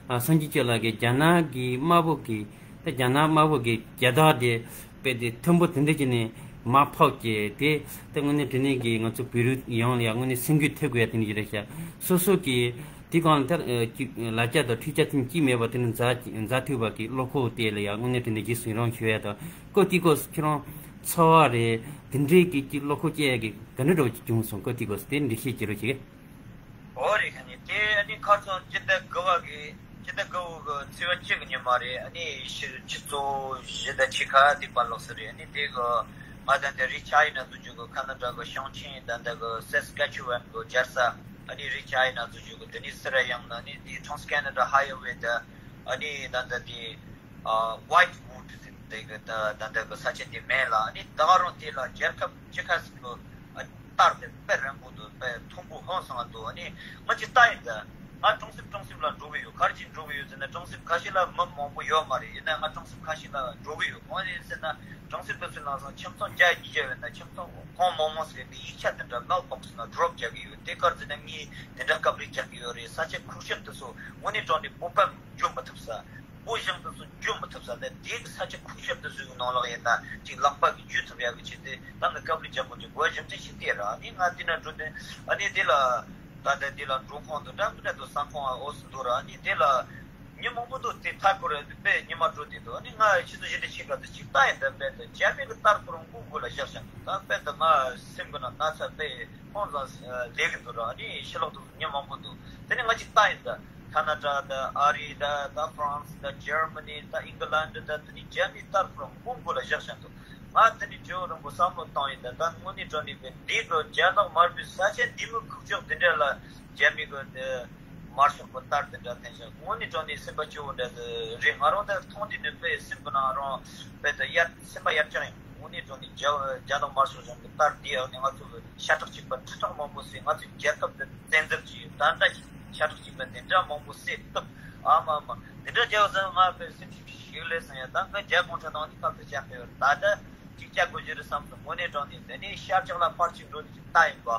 ཨ་སངས་རྒྱས་ཆོས་ལགས་ཀྱིས་རྒྱ་ནག་གི་དམར་པོ་གི་ད་རྒྱ་ནག་དམར་པོ་གི་རྒྱལ་དར་དེ་དཔེ་དེ་མཐོན་པོ་དེ་འདྲ་བྱས་ནས་མར་ཕབ་བྱས་ཏེ་ད་དངོས་གནས་དེ་ནས་ཀྱི་ང་ཚོ་བོད་རིགས་ཡོངས་ལ་ཡང་དངོས་གནས་སེམས་འགུལ་ཐེབས་དགོས་ཡ་དེ་འདྲ་ཞིག་རེད་ཤག་སོ་སོ་གི་དེ་གང་ལྟར་ཅིག་ལ་རྒྱ་དང་འཕྲུལ་ཆས་དེ་ཅིག་མེད་པ་དེ་ནི་མཛའ་མཛའ་མཐུན་པ་གི་བློ་ཁོག་དེ་ལ་ཡང་དངོས་གནས་དེ་འདྲ་རྗེས་སུ་ཡི་རང་ཞུ་ཡ་དང་། སྐབས་དེ་སྐབས་སུ་ཁྱེད་རང་ ཚོར་བ་རེད། དེ་འདྲའི་གི་གི་བློ་ཁོག་སྐྱེ་ཡ་གི་ག་འདྲ་འདྲ་བོ་ཅིག་བྱུང་སོང་། ཁོ་དེ་གོ་དེ་འགྲེལ་བཤད་བྱེད་རོགས་བྱེད་གི། འོ་རེད། ཁ་ནས་དེ་ཨ་ནི་ཁ་སང་སྤྱི་ཟླ་དགུ་བ་གི་སྤྱི་ཟླ་དགུ་བོ་གི་ཚེས་པ་གཅིག་གི་ཉི་མ་རེད། ཨ་ནི་ཕྱི་ཕྱི་ཚོ་བཞི་དང་ཕྱེད་ཀ་དེ་བར་ལོགས་སུ་རེད། ཨ་ནི་དེ་གི་ང་ད་ལྟ་རི་ཆ་ཡི་ན་འཛུལ་རྒྱུ་གི་ཁ་ན་ཌ་གི་ཞིང་ཆེན་ད་ལྟ་གི་སེ་སི་ཀེ་ཆུ་ཝན་གི་རྒྱལ་ས། ཨ་ནི་རི་ཆ་ཡི་ན་འཛུལ་རྒྱུ་གི་དེ་ནི་སི་ར་ཡང་ན་ཨ་ནི་དེ་ཊྲན་སི་ཀེ་ན་ཌ་ཧའི་ཝེ་ད་ཨ་ནི་ད་ལྟ་དེ་ཨ་ཝའི་ཊི་ཝུ་ཌི་ཟེར་དེ་གི་ད་ད་ལྟ་གི་ས་ཆ་དེ་མེད་ལ། ཨ་ནི་ད་ག་རང་དེ་ལ་རྒྱལ་ཁབ་ཅི་ཁ་ཟིག་གི་ཨ་ནི་རྟགས་དེ་དཔེ་རིང་པོ་འདུག་དཔེ་མཐོན་པོ་ཧང་སང་འདུག་ཨ་ནི་ང་ཅིག་ལྟ་ཡིན་ད། ང་ཀྲོང་གསེབ་ཀྲོང་གསེབ་ལ་འགྲོ་གི་ཡོད། ག་རེ་ཅིག་འགྲོ་གི་ཡོད་ཟེར་ན། ཀྲོང་གསེབ་ཁ་ཤས་ལ་མི་མང་པོ་ཡོད་མ་རེད། ཡིན་ན་ང་ཀྲོང་གསེབ་ཁ་ཤས་ལ་འགྲོ་གི་ཡོད། གང་ཡིན་ཟེར་ན་ཀྲོང་གསེབ་དེ་ཚོའི་ནང་སང་ཁྱིམ་ཚང་བརྒྱ་ཉིས་བརྒྱ་ཡོད་ན་ཁྱིམ་ཚང་གང་མང་མང་ཟིག་གི་ཡིག་ཆ་དེ་འདྲ་མེལ་བོག་སི་ནང་ཌོབ་རྒྱག་གི་ཡོད། དེ་ག་རེ་ཟེར་ན་ངས་དེ་འདྲ་སྐབས་རེ་རྒྱག་གི་ཡོད་རེད། ས་ཆ་ཁུག་ཤེབ་དེ་ཚོ་དངོས་གནས་དྲང་གནས་བོད་པ་འགྱོ་མི་ཐུབ་ས། སྤོ་ཞིང་དུ་སུ་འཇུ་མི་ཐུབ་ས་ནས། དེའི་ས་ཆ་ཁུག་ཤེབ་དུ་སུའི་ནང་ལོགས་ཡིན་ན་ཅིག་ལག་པ་གིས་འཇུ་ཐུབ་ཡག་གི་ཆེད་དུ་ད་ནི་སྐབས་རེ་རྒྱག་དགོས་ཀྱི་དགོས་ཞིབ་ཕྲ་ཞིག་བལྟས་ར། ཨ་ནི་ང་དེ་ན་འགྲོ་དུས་ཨ་ནི་དེ་ལ་ད་ལྟ་དེ་ལ་འགྲོ་ཁང་དུ་འདྲ་མི་འདྲ་དུ་ཟ་ཁང་ཨོ་སི་འདུག་ར། ཨ་ནི་དེ་ལ་མི་མང་པོ་འདུག་དེ་ཐག་ཁུར་དཔེ་ཉི་མ་འགྲོ་དེ་འདུག་ཨ་ནི་ང་ཆུ་ཚོད་བཞི་དང་ཕྱེད་ཀ་དུ་ཅིག་ལྟ་ཡིན་ད། དཔེ་དུ་རྒྱ་མི་གི་ལྟར་ཁོ་རང་མགོ་མགོ་ལ་བཞག་བཞག་འདུག་ད་དཔེ་དུ་ང་སེམས་གི་ནང་ན་ཚ་དཔེ་ཁོང་ཚང་ལས་གི་འདུག་ར། ཨ་ནི་ཕྱི་ལོགས་དུ་མི་མང་པོ་འདུག་དེ་ནི་ང་ཅིག་ལྟ་ཡིན་ད། ཁ་ན་ཌ་དང་ཨ་རི་དང་ད་ཧྥ་རན་སི་དང་འཇར་མ་ནི་དང་ཨིང་ག་ལན་ཌི་དང་དེ་ནི་རྒྱ་མི་ལྟར་ཁོ་རང་མགོ་མགོ་ལ་བཞག་བཞག་འདུག་ང་དེ་ནི་ཇོ་རིན་པོ་བསམ་བློ་བཏང་ཡིན་ད། ད་དངོས་གནས་དྲང་གནས་པའི་འདི་གི་རྒྱ་ནག་དམར་པོའི་ས་ཆ་འདི་མི་ཁུག་ཀྱོག་དེ་འདྲ་ལ་རྒྱ་མི་གི་དམར་ཤོག་གི་ལྟར་དེ་འདྲ་འཐེན་བཞག་དངོས་གནས་དྲང་གནས་སེམས་པ་སྐྱོ་བོ་འདྲ་ཟིག་རེད། ང་རང་ད་མཐོང་དུས་ནི་དཔེ་སེམས་ཀྱི་ནང་རང་དཔེ་ད་ཡར་སེམས་པ་ཡར་བརྐྱངས་ཡིན། དངོས་གནས་དྲང་གནས་རྒྱ་རྒྱ་ནག་དམར་ཤོག་གཞུང་གི་ལྟར་འདི་ཡག་ནས་ང་ཚོ་གི་ཤ་ཁྲག་གཅིག་པ་ཁྲི་ཁྲག་མང་པོ་ཟེར། ང་ཚོའི་རྒྱལ་ཁབ་འདི་བཙན་འཛུལ་གྱིས་ད་ལྟ་ཤ་ཁྲག་གཅིག་པ་འདི་འདྲ་མང་པོ་བསད་བཏུབ། ཨ་མ་མ་འདི་འདྲ་རྒྱལ་བ་ཟེར། ང་དཔེ་སེམས་ཤུགས་ཞིག་ལས་སོང་ཡ། ད་ང་རྒྱ་གུང་ཁྲན་ཏང་ནི་ཁ་ཐུག་བྱ་གི་ཡོད། ད་ལྟ་ཅིག་བྱ་དགོས་ཀྱི་རེད་བསམ་སོང་། དངོས་གནས་དྲང་གནས་དེ་ནས་ཤར་ཕྱོགས་ལ་ཕར་ཅིག་འགྲོ་ནས་ཅིག་ལྟ་ཡིན་པ།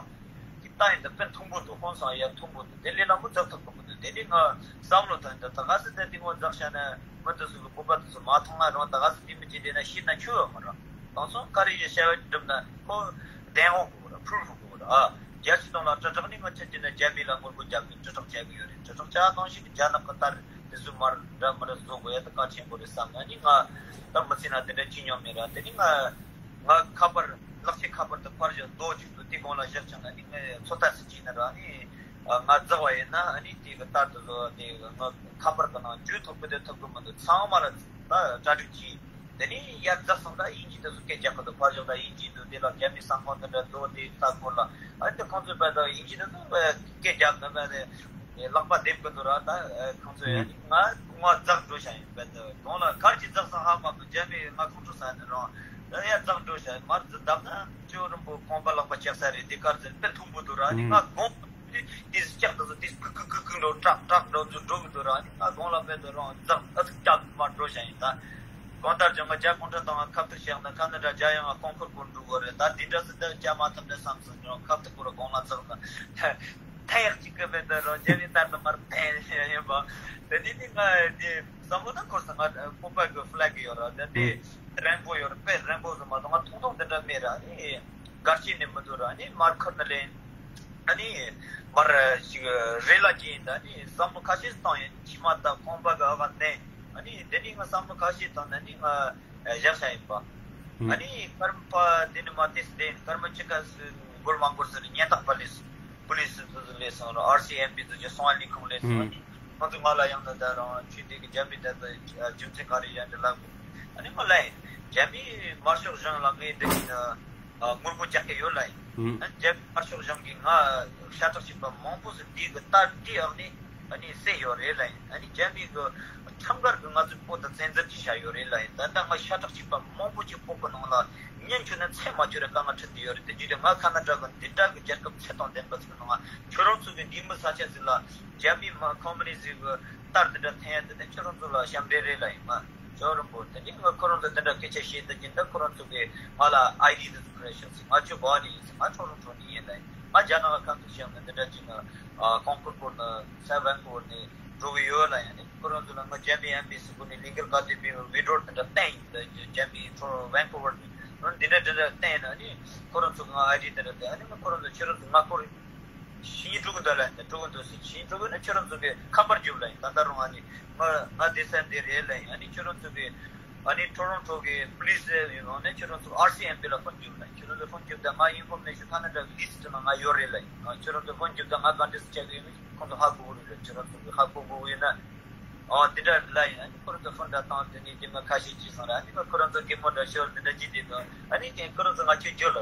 ཅིག་ལྟ་ཡིན་ད། དཔེ་མཐུན་པོ་འདུག་ཧང་སང་ཡ་མཐུན་པོ་འདུག་དེ་ལས་ལ་མོ་ཛག་ཐུབ་ཀི་མི་འདུག་དེ་ནས་ང་བསམ་བློ་བཏང་ཡིན་ད། ད་ག་སེ་དེ་དེ་ངོ་ཛག་བྱ་ན་མི་དེ་ཚོ་གི་བོད་པ་དེ་ཚོ་མ་མཐོང་ང་རང་ད་ག་སེ་དེ་མི་ཅི་དེ་ན་ཤི་ན་ཆོས་ཡོད་མ་རེད། དེང་སང་ག་རེ་ཞིག་བྱ་བ་སྒྲུབ་ན་ཁོ་བདེན་དབང་དགོས་ར། ཕུར་ཕུ་དགོས་ར། ཨ་རྒྱལ་སྤྱི་དང་ལ་དྲིལ་བསྒྲགས་ནི་ང་ཆ་ཅི་ན་རྒྱ་མི་ལ་ངོ་རྒོལ་རྒྱག་གི་དྲིལ་བསྒྲགས་བྱ་གི་ཡོད་རེད། དྲིལ་བསྒྲགས་བྱ་གང་ཞིག་རྒྱ་ནག་གི་ལྟར་དེ་ཚོ་མར་འདྲ་མི་འདྲ་བཟོ་དགོས་ཡ་ད་གལ་ཆེན་པོ་རེད་བསམ་ན་ནི་ང་ད་མི་ཚེ་ན་དེ་འདྲ་ཅི་མྱོང་མེད་ར། དེ་ནི་ང་ང་ཁ་པར་ལག་ཆའི་ཁ་པར་དུ་ཕར་བཞག་རྡོ་གཅིག་ཏུ་དེ་གོང་ལ་བཞག་ཀྱང་ཨ་ནི་ངས་ཚོད་ལྟ་ཟིག་བྱས་ན་ར། ཨ་ནི་ང་རྫག་པ་ཡིན་ན་ཨ་ནི་དེ་གི་ལྟར་དུ་བཟོ་དེ་ང་ཁ་པར་གི་ནང་འཇུ་ཐུབ་གི་དེ་ཐུབ་གི་མི་འདུག་ཚང་མ་ལ་ད་གྲ་སྒྲིག་བྱས། དེ་ནས་ཡར་རྫག་སོང་ད་དབྱིན་ཇི་དེ་ཚོ་སྐད་རྒྱག་གི་འདུག་ཕར་བཞག་ད་དབྱིན་ཇི་འདུག་དེ་ལ་རྒྱ་མི་ས་ཁང་དེ་འདྲ་འདུག་དེ་ལྟ་སྐོར་ལ་ཨ་ནི་དེ་ཁོང་ཚོས་བལ་ད་དབྱིན་ཇི་དེ་ཚོ་སྐད་རྒྱག་གི་བལ་དེ། ལག་པ་རྡེབ་གི་འདུག་ར། ད་ཁོང་ཚོ་ཡ་ང་ང་རྫག་འགྲོ་བྱ་ཡིན་བལ་དུ་གང་ལ་གར་གྱི་རྫག་སང་ཧ་མ་གི་རྒྱ་མི་ང་ཁོང་ཁྲོ་ཟ་ནི་རང་ད་ཡ་རྫག་འགྲོ་བྱ་ཡིན། མར་འཛི་བསྡམས་ན་ཅོ་རིན་པོ་ཁང་པ་ལག་པ་ཆག་ས་རེད། དེ་གར་འཛི་དཔེ་མཐུན་པོ་འདུག་ར། ཨ་ནི་ང་དགོང་དེ་ལྕགས་དེ་ཚོ་དེ་ཀུ་ཀུ་ཀུ་ཀུ་འགྲོ་ཀྲག་ཀྲག་འགྲོ་ཚོ་འགྲོ་གི་འདུག་ར། ཨ་ནི་ང་དགོང་ལ་བལ་དུ་རང་རྫག་ཨ་ཚིག་ཀྲག་མར་འགྲོ་བྱ་ཡིན། ད་གང་ལྟར་ཀྱང་ང་རྒྱ་གུང་ཁྲན་ཏང་ཁ་ཐུག་བཤད་ན་ཁ་ན་འདྲ་རྒྱ་ཡང་ང་རྐང་འཁོར་སྐོར་འགྲོ་གི་རེད། ད་དེ་འདྲ་སི་ད་རྒྱ་མ་ཐབས་འདྲ་བསམ་སོང་ཀྱང་ཁ་ཐུག་སྐོར་དགོང་ལ་ཚགས་ན། ཐེངས་གཅིག་གི་བར་དུ་རང་རྒྱལ་བའི་ལྟར་དུ་མར་འཐེན་ཡིན་པ། དེ་དུས་ནི་ང་དེ་བསམ་བློ་ད་འཁོར་སོང་། ང་བོད་པ་གི་ཕི་ལེག་ཡོད་ར། དེ་དེ་རེན་བོ་ཡོད་ར། དཔེ་རེན་བོ་ཟེར་མ་གཏོགས་ང་མཐོང་མཐོང་དེ་འདྲ་མེད་ར། ཨ་ནི་གར་ཆེན་ནས་མི་འདུག་ར། ཨ་ནི་མར་ཁུར་ནས་ལེན། ཨ་ནི་མར་ཞིག་རེ་ལ་གྱིན། ད་ནི་བསམ་བློ་ཁ་ཤས་བཏང་ཡིན། མཆིལ་མ་ད་ཁང་པ་གི་ཨ་ག་ནས། ཨ་ནི་དེ་ནི་ང་བསམ་བློ་ཁ་ཤས་བཏང་ན་ནི་ང་བཞག་བཞག་ཡིན་པ། ཨ་ནི་སྐར་མ་དེ་ནི་མ་དེ་སི་དེ་སྐར་མ་གཅིག་ག་སི་འགོར་མ་འགོར་སི་ནི་ཉེན་རྟོག་པ་ལིས་པུ་ལིས་ཚོ་ལས་སོང་ར། ཨར་སི་ཨེམ་པི་ཚོ་ཀྱི་སོང་བ་ལས་ཁུངས་ལས་སོང་། ཨ་ནི་ཁོང་ཚོ་ང་ལ་ཡང་ན་ད་རང་ཆུ་དེ་གི་རྒྱ་མི་ད་ད་རྒྱུ་མཚན་ག་རེ་ཡང་འདྲི་ལབ་གོ། ཨ་ནི་ང་ལ་ཡིན་རྒྱ་མི་དམར་ཤོག་གཞུང་ལ་ངས་འདི་ཡིན་ན། ཨ་ངོ་རྒོལ་རྒྱག་གི་ཡོད་ལ་ཡིན། ཨ་རྒྱ་མི་དམར་ཤོག་གཞུང་གིས་ང་ཤ་ཁྲག་གཅིག་པ་མང་པོ་ཟིག་འདི་གི་ལྟར་འདི་ཨག་ནི་ཨ་ནི་བསད་ཡོད་རེད་ལ་ཡིན། ཨ་ནི་རྒྱ་མི་གི་ཁྲིམས་འགལ་གི་ང་ཚོའི་བོད་དུ་བཙན་འཛུལ་གྱི་བྱ་ཡོད་རེད་ལ་ཡིན། ད་ལྟ་ང་ཤ་ཁྲག་གཅིག་པ་མང་པོ་ཅིག་བོད་གི་ནང་ལ་ཉན་ཆུ་ནི་ཚད་མ་ཆུ་རེ་དཀའ་ངལ་འཕྲད་དུ་ཡོད་རེད། དེ་བརྒྱུད་དེ་ང་ཁ་ན་ཌ་གི་འདི་འདྲ་གི་རྒྱལ་ཁབ་ཚད་དང་ལྡན་པ་ཟིག་གི་ནང་ང་ཁྱོད་རང་ཚོ་གི་འདི་མི་ས་ཆ་ཟིག་ལ་རྒྱ་མི་མ་ཁོམ་པ་ནི་ཟིག་གི་ལྟར་འདི་འདྲ་འཐེན་ཡ་འདི་ནི་ཁྱོད་རང་ཚོ་ལ་ཞབས་འདྲེན་རེད་ལ་ཡིན། ང་ཇོ་རིན་པོ་དེ་ནི་ང་ཁོ་རང་ཚོ་འདི་འདྲ་སྐད་ཆ་བཤད་འདི་ཀྱིན་ད་ཁོ་རང་ཚོ་གིས་ང་ལ་ཨའི་ཌི་འདི་ཚོ་ཁུར་ཤོག་ཟེར། ང་ཁྱོད་ག་ནས་ཡིན་ཟེར། ང་ཁྲོ་རོང་ཁྲོ་ནས་ཡིན་ལ་ཡིན། ང་རྒྱ་ནག་ཁ་ཐུག་བཤད་ན་འདི་འདྲ་ཅིག་ང་ཀོང་ཀུར་སྐོར་ན་ས་ཝན་ཀུ་ཝར་ནས་འགྲོ་གི་ཡོད་ལ་ཡིན། ཁོ་རང་ཚོ་ལ་ང་རྒྱ་མི་ཨེམ་བྷེ་སི་སྐོར་ནས་ལིང་གར་ག་དེ་པའི་བི་ཌིའོ་འདི་འདྲ་བསྟན་ཡིན། ད་རྒྱ་མི་ཁྲོ་ཝན་ཀུ་ཝར་ནས་འདི་འདྲ་འདི་འདྲ་བསྟན་ཡིན། ཨ་ནི་ཁོ་རང་ཚོ་ང་ཨའི་ཌི་འདི་འདྲ་བསྟན། ཨ་ནི་ང་ཁོ་རང་ཚོ་ཁྱེད་རང་ཚོ་ང་སྐོར་ཤེས་ཀྱི་འགྲོ་གི་འདུག་ལ་ཡིན། འགྲོ་གི་འདུག་ཟེར། ཤེས་ཀྱི་འགྲོ་གི་ན་ཁྱོད་རང་ཚོ་གི་ཁ་པར་རྒྱོབ་ལ་ཡིན། ད་ལྟ་རུང་ཨ་ནི་ང་ང་དེ་སར་འདི་རེད་ལ་ཡིན། ཨ་ནི་ཁྱོད་རང་ཚོ་གི་ ཨ་ནི་ཊོ་རོན་ཊོ་གི་པུ་ལི་སི་ཡོད་ནང་ནས་ཁྱོད་རང་ཚོ་ཨར་སི་ཨེམ་པི་ལ་ཕོན་རྒྱབ་ལ། ཁྱོད་རང་ཚོ་ཕོན་རྒྱབ་ད་ང་ཨིན་ཕོར་མེ་ཤན་ཁ་ན་ཌ་གི་ལི་སི་ཊི་ནང་ང་ཡོད་རེད་ལ། ཁྱོད་རང་ཚོ་ཕོན་རྒྱབ་ད་ང་ག་འདྲས་སེ་བྱ་གི་ཡོད་མེད་ཁོང་ཚོ་ཧ་གོ་གི་རེད་ལ། ཁྱོད་རང་ཚོ་གི་ཧ་གོ་གོ་ཡོད་ན། ཨོ་དེ་འདྲ་ལ་ཡིན། ཨ་ནི་ཁོ་རང་ཚོ་ཕོན་འདྲ་བཏང་དེ་ནས་དེ་མ་ཁ་ཤས་ཅིག་སོང་ར། ཨ་ནི་ཁོ་རང་ཚོ་གད་མོ་འདྲ་ཤོར་དེ་འདྲ་ཅིག་དེ་དང་ཨ་ནི་དེ་ཁོ་རང་ཚོ་ང་ཁྱོད་འཇོག་ལ་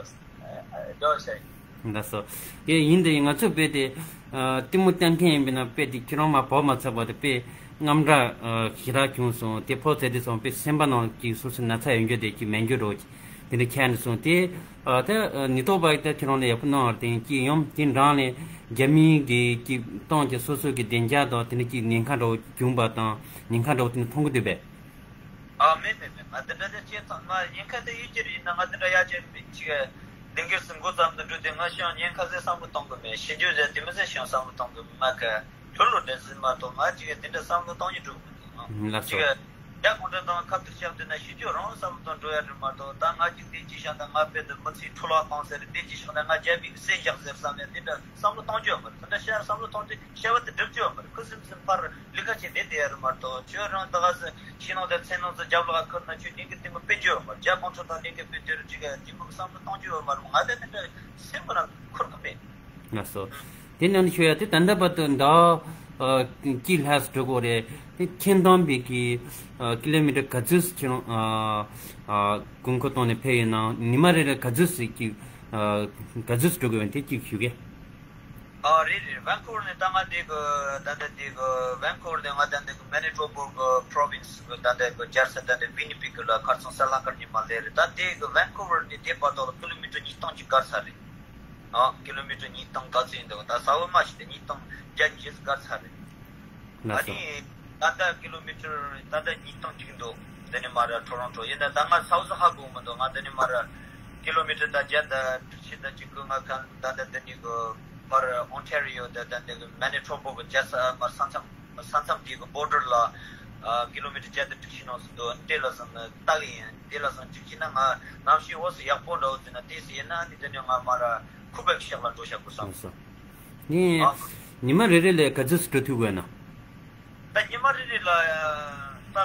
འདྲ་བྱ་ཡིན། ལགས་སོ། དེ་ཡིན་དེ་ང་ཚོ་དཔེ་དེ་ཨ་ལྟད་མོ་ལྟ་མཁན་ཡིན་པས་ན་དཔེ་དེ་ཁྱེད་རང་མ་བབས་མ་ཚར་བ་དེ་དཔེ་རྔམ་དྲག་ཨ་ཞེ་དྲག་བྱུང་སོང་། དེ་ཕོ་ཚེ་དེ་སོང་དཔེ་སེམས་པ་ནང་ཅིག་སོ་སོ་ན་ཚ་ཡོད་རྒྱུ་དེ་ཅིག་མེད་རྒྱུ་རོ་ཅིག་དེ་འདྲ་ཁྱད་ནས་སོང་དེ། ཨ་ད་ཨ་ཉེན་རྟོག་པ་ད་ཁྱེད་རང་ལ་ཡག་པོ་གནང་བར་བརྟེན་ཅིག་ཡོང་དེ་འདྲ་ལས་རྒྱ་མིའི་གི་ཅིག་གཏོང་གི་སོ་སོ་གི་བདེ་འཇགས་དང་དེ་འདྲ་ཅིག་ཉེན་ཁ་འདྲ་བོ་བྱུང་བ་དང་ཉེན་ཁ་འདྲ་བོ་དེ་འདྲ་མཐོང་གི་འདུག་པས། ཨ་མེད་མེད་མེད། ང་དེ་འདྲ་དེ་ཅིག་ཚང་མ་ཉེན་ཁ་དེ་ཡོད་ཀྱི་རེད་ན་ང་དེ་འདྲ་ཡག་ཅིག་མེད་ཅིག་ལས་འགུལ་སུ་འགོ་བརྩམས་ནས་འགྲོ་དུས་ང་ཤང་ཉེན་ཁ་ཟེར་བསམ་བློ་གཏོང་གི་མེད། ཞི་འཇུ་ཟེར་དེ་མི་ཟེར་ཤང་བསམ་བློ་གཏོང་གི་མེད། ང་ག་ལྷོད་ལྷོད་འདྲ་ཟེར་མ་གཏོགས་ང་ཅིག་དེ་འདྲ་བསམ་བློ་གཏོང་རྒྱུ་འགྲོ་གི་མི་འདུག་ཨ་ལགས་སོ། ཅིག་རྒྱ་གུང་ཁྲན་ཏང་ཁ་ཐུག་བཤད་དུས་ན་ཤི་རྒྱུ་རང་བསམ་བློ་གཏོང་འགྲོ་ཡ་རེད་མ་གཏོགས་ད་ང་ཅིག་དེ་ཅི་བྱས་ན་ང་དཔེ་དེ་མི་ཚེའི་འཕྲོ་བརླག་བཏང་ཟེར། དེ་ཅི་བྱས་ན་ང་རྒྱ་མི་གི་སྲས་བཞག་ཟེར་བསམ་ནས་དེ་འདྲ་བསམ་བློ་གཏོང་རྒྱུ་ཡོད་མ་རེད། དེ་འདྲ་བཤད་བསམ་བློ་གཏོང་དུས་བཤད་པ་དེ་སྒྲུབ་རྒྱུ་ཡོད་མ་རེད། ཁུ་སིམ་སིམ་ཕར་ལས་ཀ་བྱེད་བསྡད་བསྡད་ཡ་རེད་མ་གཏོགས་ཁྱོད་རང་ད་ག་ཟེ་ཕྱི་ནང་དང་མཚན་ནང་ཚོ་རྒྱབ་ལོགས་ཁུར་ན་ཁྱོད་ལས་འགུལ་དེ་མོ་སྤེལ་རྒྱུ་ཡོད་མ་རེད། རྒྱ་གུང་ཁྲན་ཏང་ལས་འགུལ་སྤེལ་དུས་རེད་ཅིག་དེ་མོ་གི་བསམ་བློ་གཏོང་རྒྱུ་ཡོད་མ་རེད། ང་དེ་དེ་འདྲ་སེམས་ཁོ་ན་འཁོར་གི་མེད། ལགས་སོ། དེ་ནང་ནས་ཤོད་ཡ་དེ་ད་ལྟ་བར་དུ་ཟླ་ཨ་གཅིག་ལྷག་ཙམ་འགྲོ་གི་རེད། དེ་ཁྱེད་བཏང་བའི་གི་ཨ་ཀི་ལོ་མི་ཊར་ག་ཚོད་ཁྱེད་རང་ཨ་ཨ་དགོས་མཁོ་བཏང་ནས་ཕེབས་ཡོད་ན་ཉི་མ་རེ་རེ་ག་ཚོད་ཟིག་གི་ཨ་ག་ཚོད་འགྲོ་གི་ཡོད་དེ་གཅིག་ཞུ་གི། ཨ་རེད་རེད། ཝན་ཀུ་ཝར་ནས་ད་ང་འདི་གི་ད་ལྟ་འདི་གི་ཝན་ཀུ་ཝར་ནས་ང་ད་འདི་གི་མེ་ནི་ཊོ་པ་གི་པྲོ་ཝིན་སི་གི་ད་ལྟ་གི་རྒྱལ་ས་ད་ལྟ་ཝི་ནི་པེ་གི་ལ་ཁ་སང་གཟའ་ལྷག་དཀར་ཉི་མ་སླེབས་རེད། ད་འདི་གི་ཝན་ཀུ་ཝར་ནས་འདི་བར་དུ་ལ་ཀི་ལོ་མི་ཊར་ཉིས་སྟོང་ཅིག་བརྒལ་ཚར་རེད། ཨ་ཀི་ལོ་མི་ཊར་ཉིས་སྟོང་ག་ཚོད་ཡིན་འདུག་ད་གསལ་བོ་མ་ཤེས་ཏེ་ཉིས་སྟོང་བརྒྱ་ཉི་ཤུ་བརྒལ་ཚར་རེད། ལགས་ཨ་སོ། ནི་ད་ལྟ་ཀི་ལོ་མི་ཊར་ད་ལྟ་ཉིས་སྟོང་གཅིག་འདུག་འདི་ནས་མར་ཊོ་རོན་ཊོ་ཡིན་ན་ད་ང་ས་འུ་ས་ཧ་གོ་མི་འདུག་ང་འདི་ནས་མར་ཀི་ལོ་མི་ཊར་ད་བརྒྱ་དང་དྲུག་ཅུ་དང་གཅིག་དགུ་ང་གང་ད་ལྟ་འདི་ནས་གི་མར་ཨོན་ཊ་རི་ཡོ་ད་ད་འདི་གི་མེ་ནི་ཊོ་པ་གི་རྒྱལ་ས་མར་ས་མཚམས་ས་མཚམས་དེ་གི་བོར་ཌར་ལ་ཨ་ཀི་ལོ་མི་ཊར་བརྒྱ་དང་དྲུག་ཅུ་ནང་ཟིན་འདུག་དེ་ལ་སོང་ན་ལྟ་གི་ཡིན། དེ་ལ་སོང་གཅིག་བྱས་ན་ང་གནམ་གཤིས་འོ་སི་ཡག་པོ་འདྲ་བོ་ཟིན་ན་དེ་སི་ཡིན་ན་ཨ་ནི་དེ་ནས་ང་མར་ཁུ་བེག་ཤག་ལ་འགྲོ་བཞག་དགོས་བསམ་སོང་། ངས་ཨ་ཉི་མ་རེ་རེ་ལ་ག་ཚོད་འགྲོ་ཐུབ་དགོས་ན། ད་ཉི་མ་རེ་རེ་ལ་ད་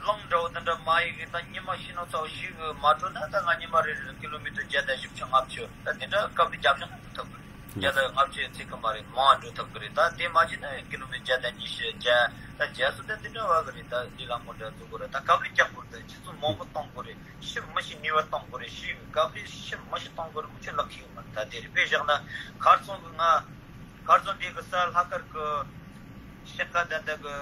ལོང་འདྲ་བོ་དེ་འདྲ་མ་ཡིན་གི། ད་ཉི་མ་ཤི་ནོ་ཚ་བོ་ཞིག་མ་འགྲོ་ན་ད་ང་ཉི་མ་རེ་རེ་ལ་ཀི་ལོ་མི་ཊར་བརྒྱ་དང་བཞི་བཅུ་ལྔ་བཅུ་ད་དེ་འདྲ་སྐབས་རེ་བརྒྱ་བྱུང་ན་འགྲོ་ཐུབ་གི་རེད། བརྒྱ་དང་ལྔ་བཅུ་ཚིག་གི་མ་རེད་མང་འགྲོ་ཐུབ་གི་རེད། ད་དེ་མ་བྱས་ན་ཀི་ལོ་མི་ཊར་བརྒྱ་དང་ཉི་ཤུ་བརྒྱ་ད་བརྒྱ་སུ་ད་དེ་འདྲ་བ་གི་རེད། ད་དེ་ལ་མོ་འདྲ་འཛུགས་གི་རེད། ད་སྐབས་རེ་རྒྱག་དགོས་རེད། ད་ཆུ་ཚོད་མང་པོ་གཏོང་དགོས་རེད། ཤི་མི་ཤི་ནུས་པ་གཏོང་དགོས་རེད། ཤི་སྐབས་རེ་ཤི་མི་ཤི་གཏོང་དགོས་རེད། མི་ཆོད་ལག་ཁྱི་ཡོད་མ་རེད། ད་དེ་རེད། དཔེ་བཞག་ན་གར་སོང་གི་ང་གར་སོང་དེ་གི་ས་ལྷག་དཀར་གི་ཤེལ་ཁ་ད་ལྟ་གི་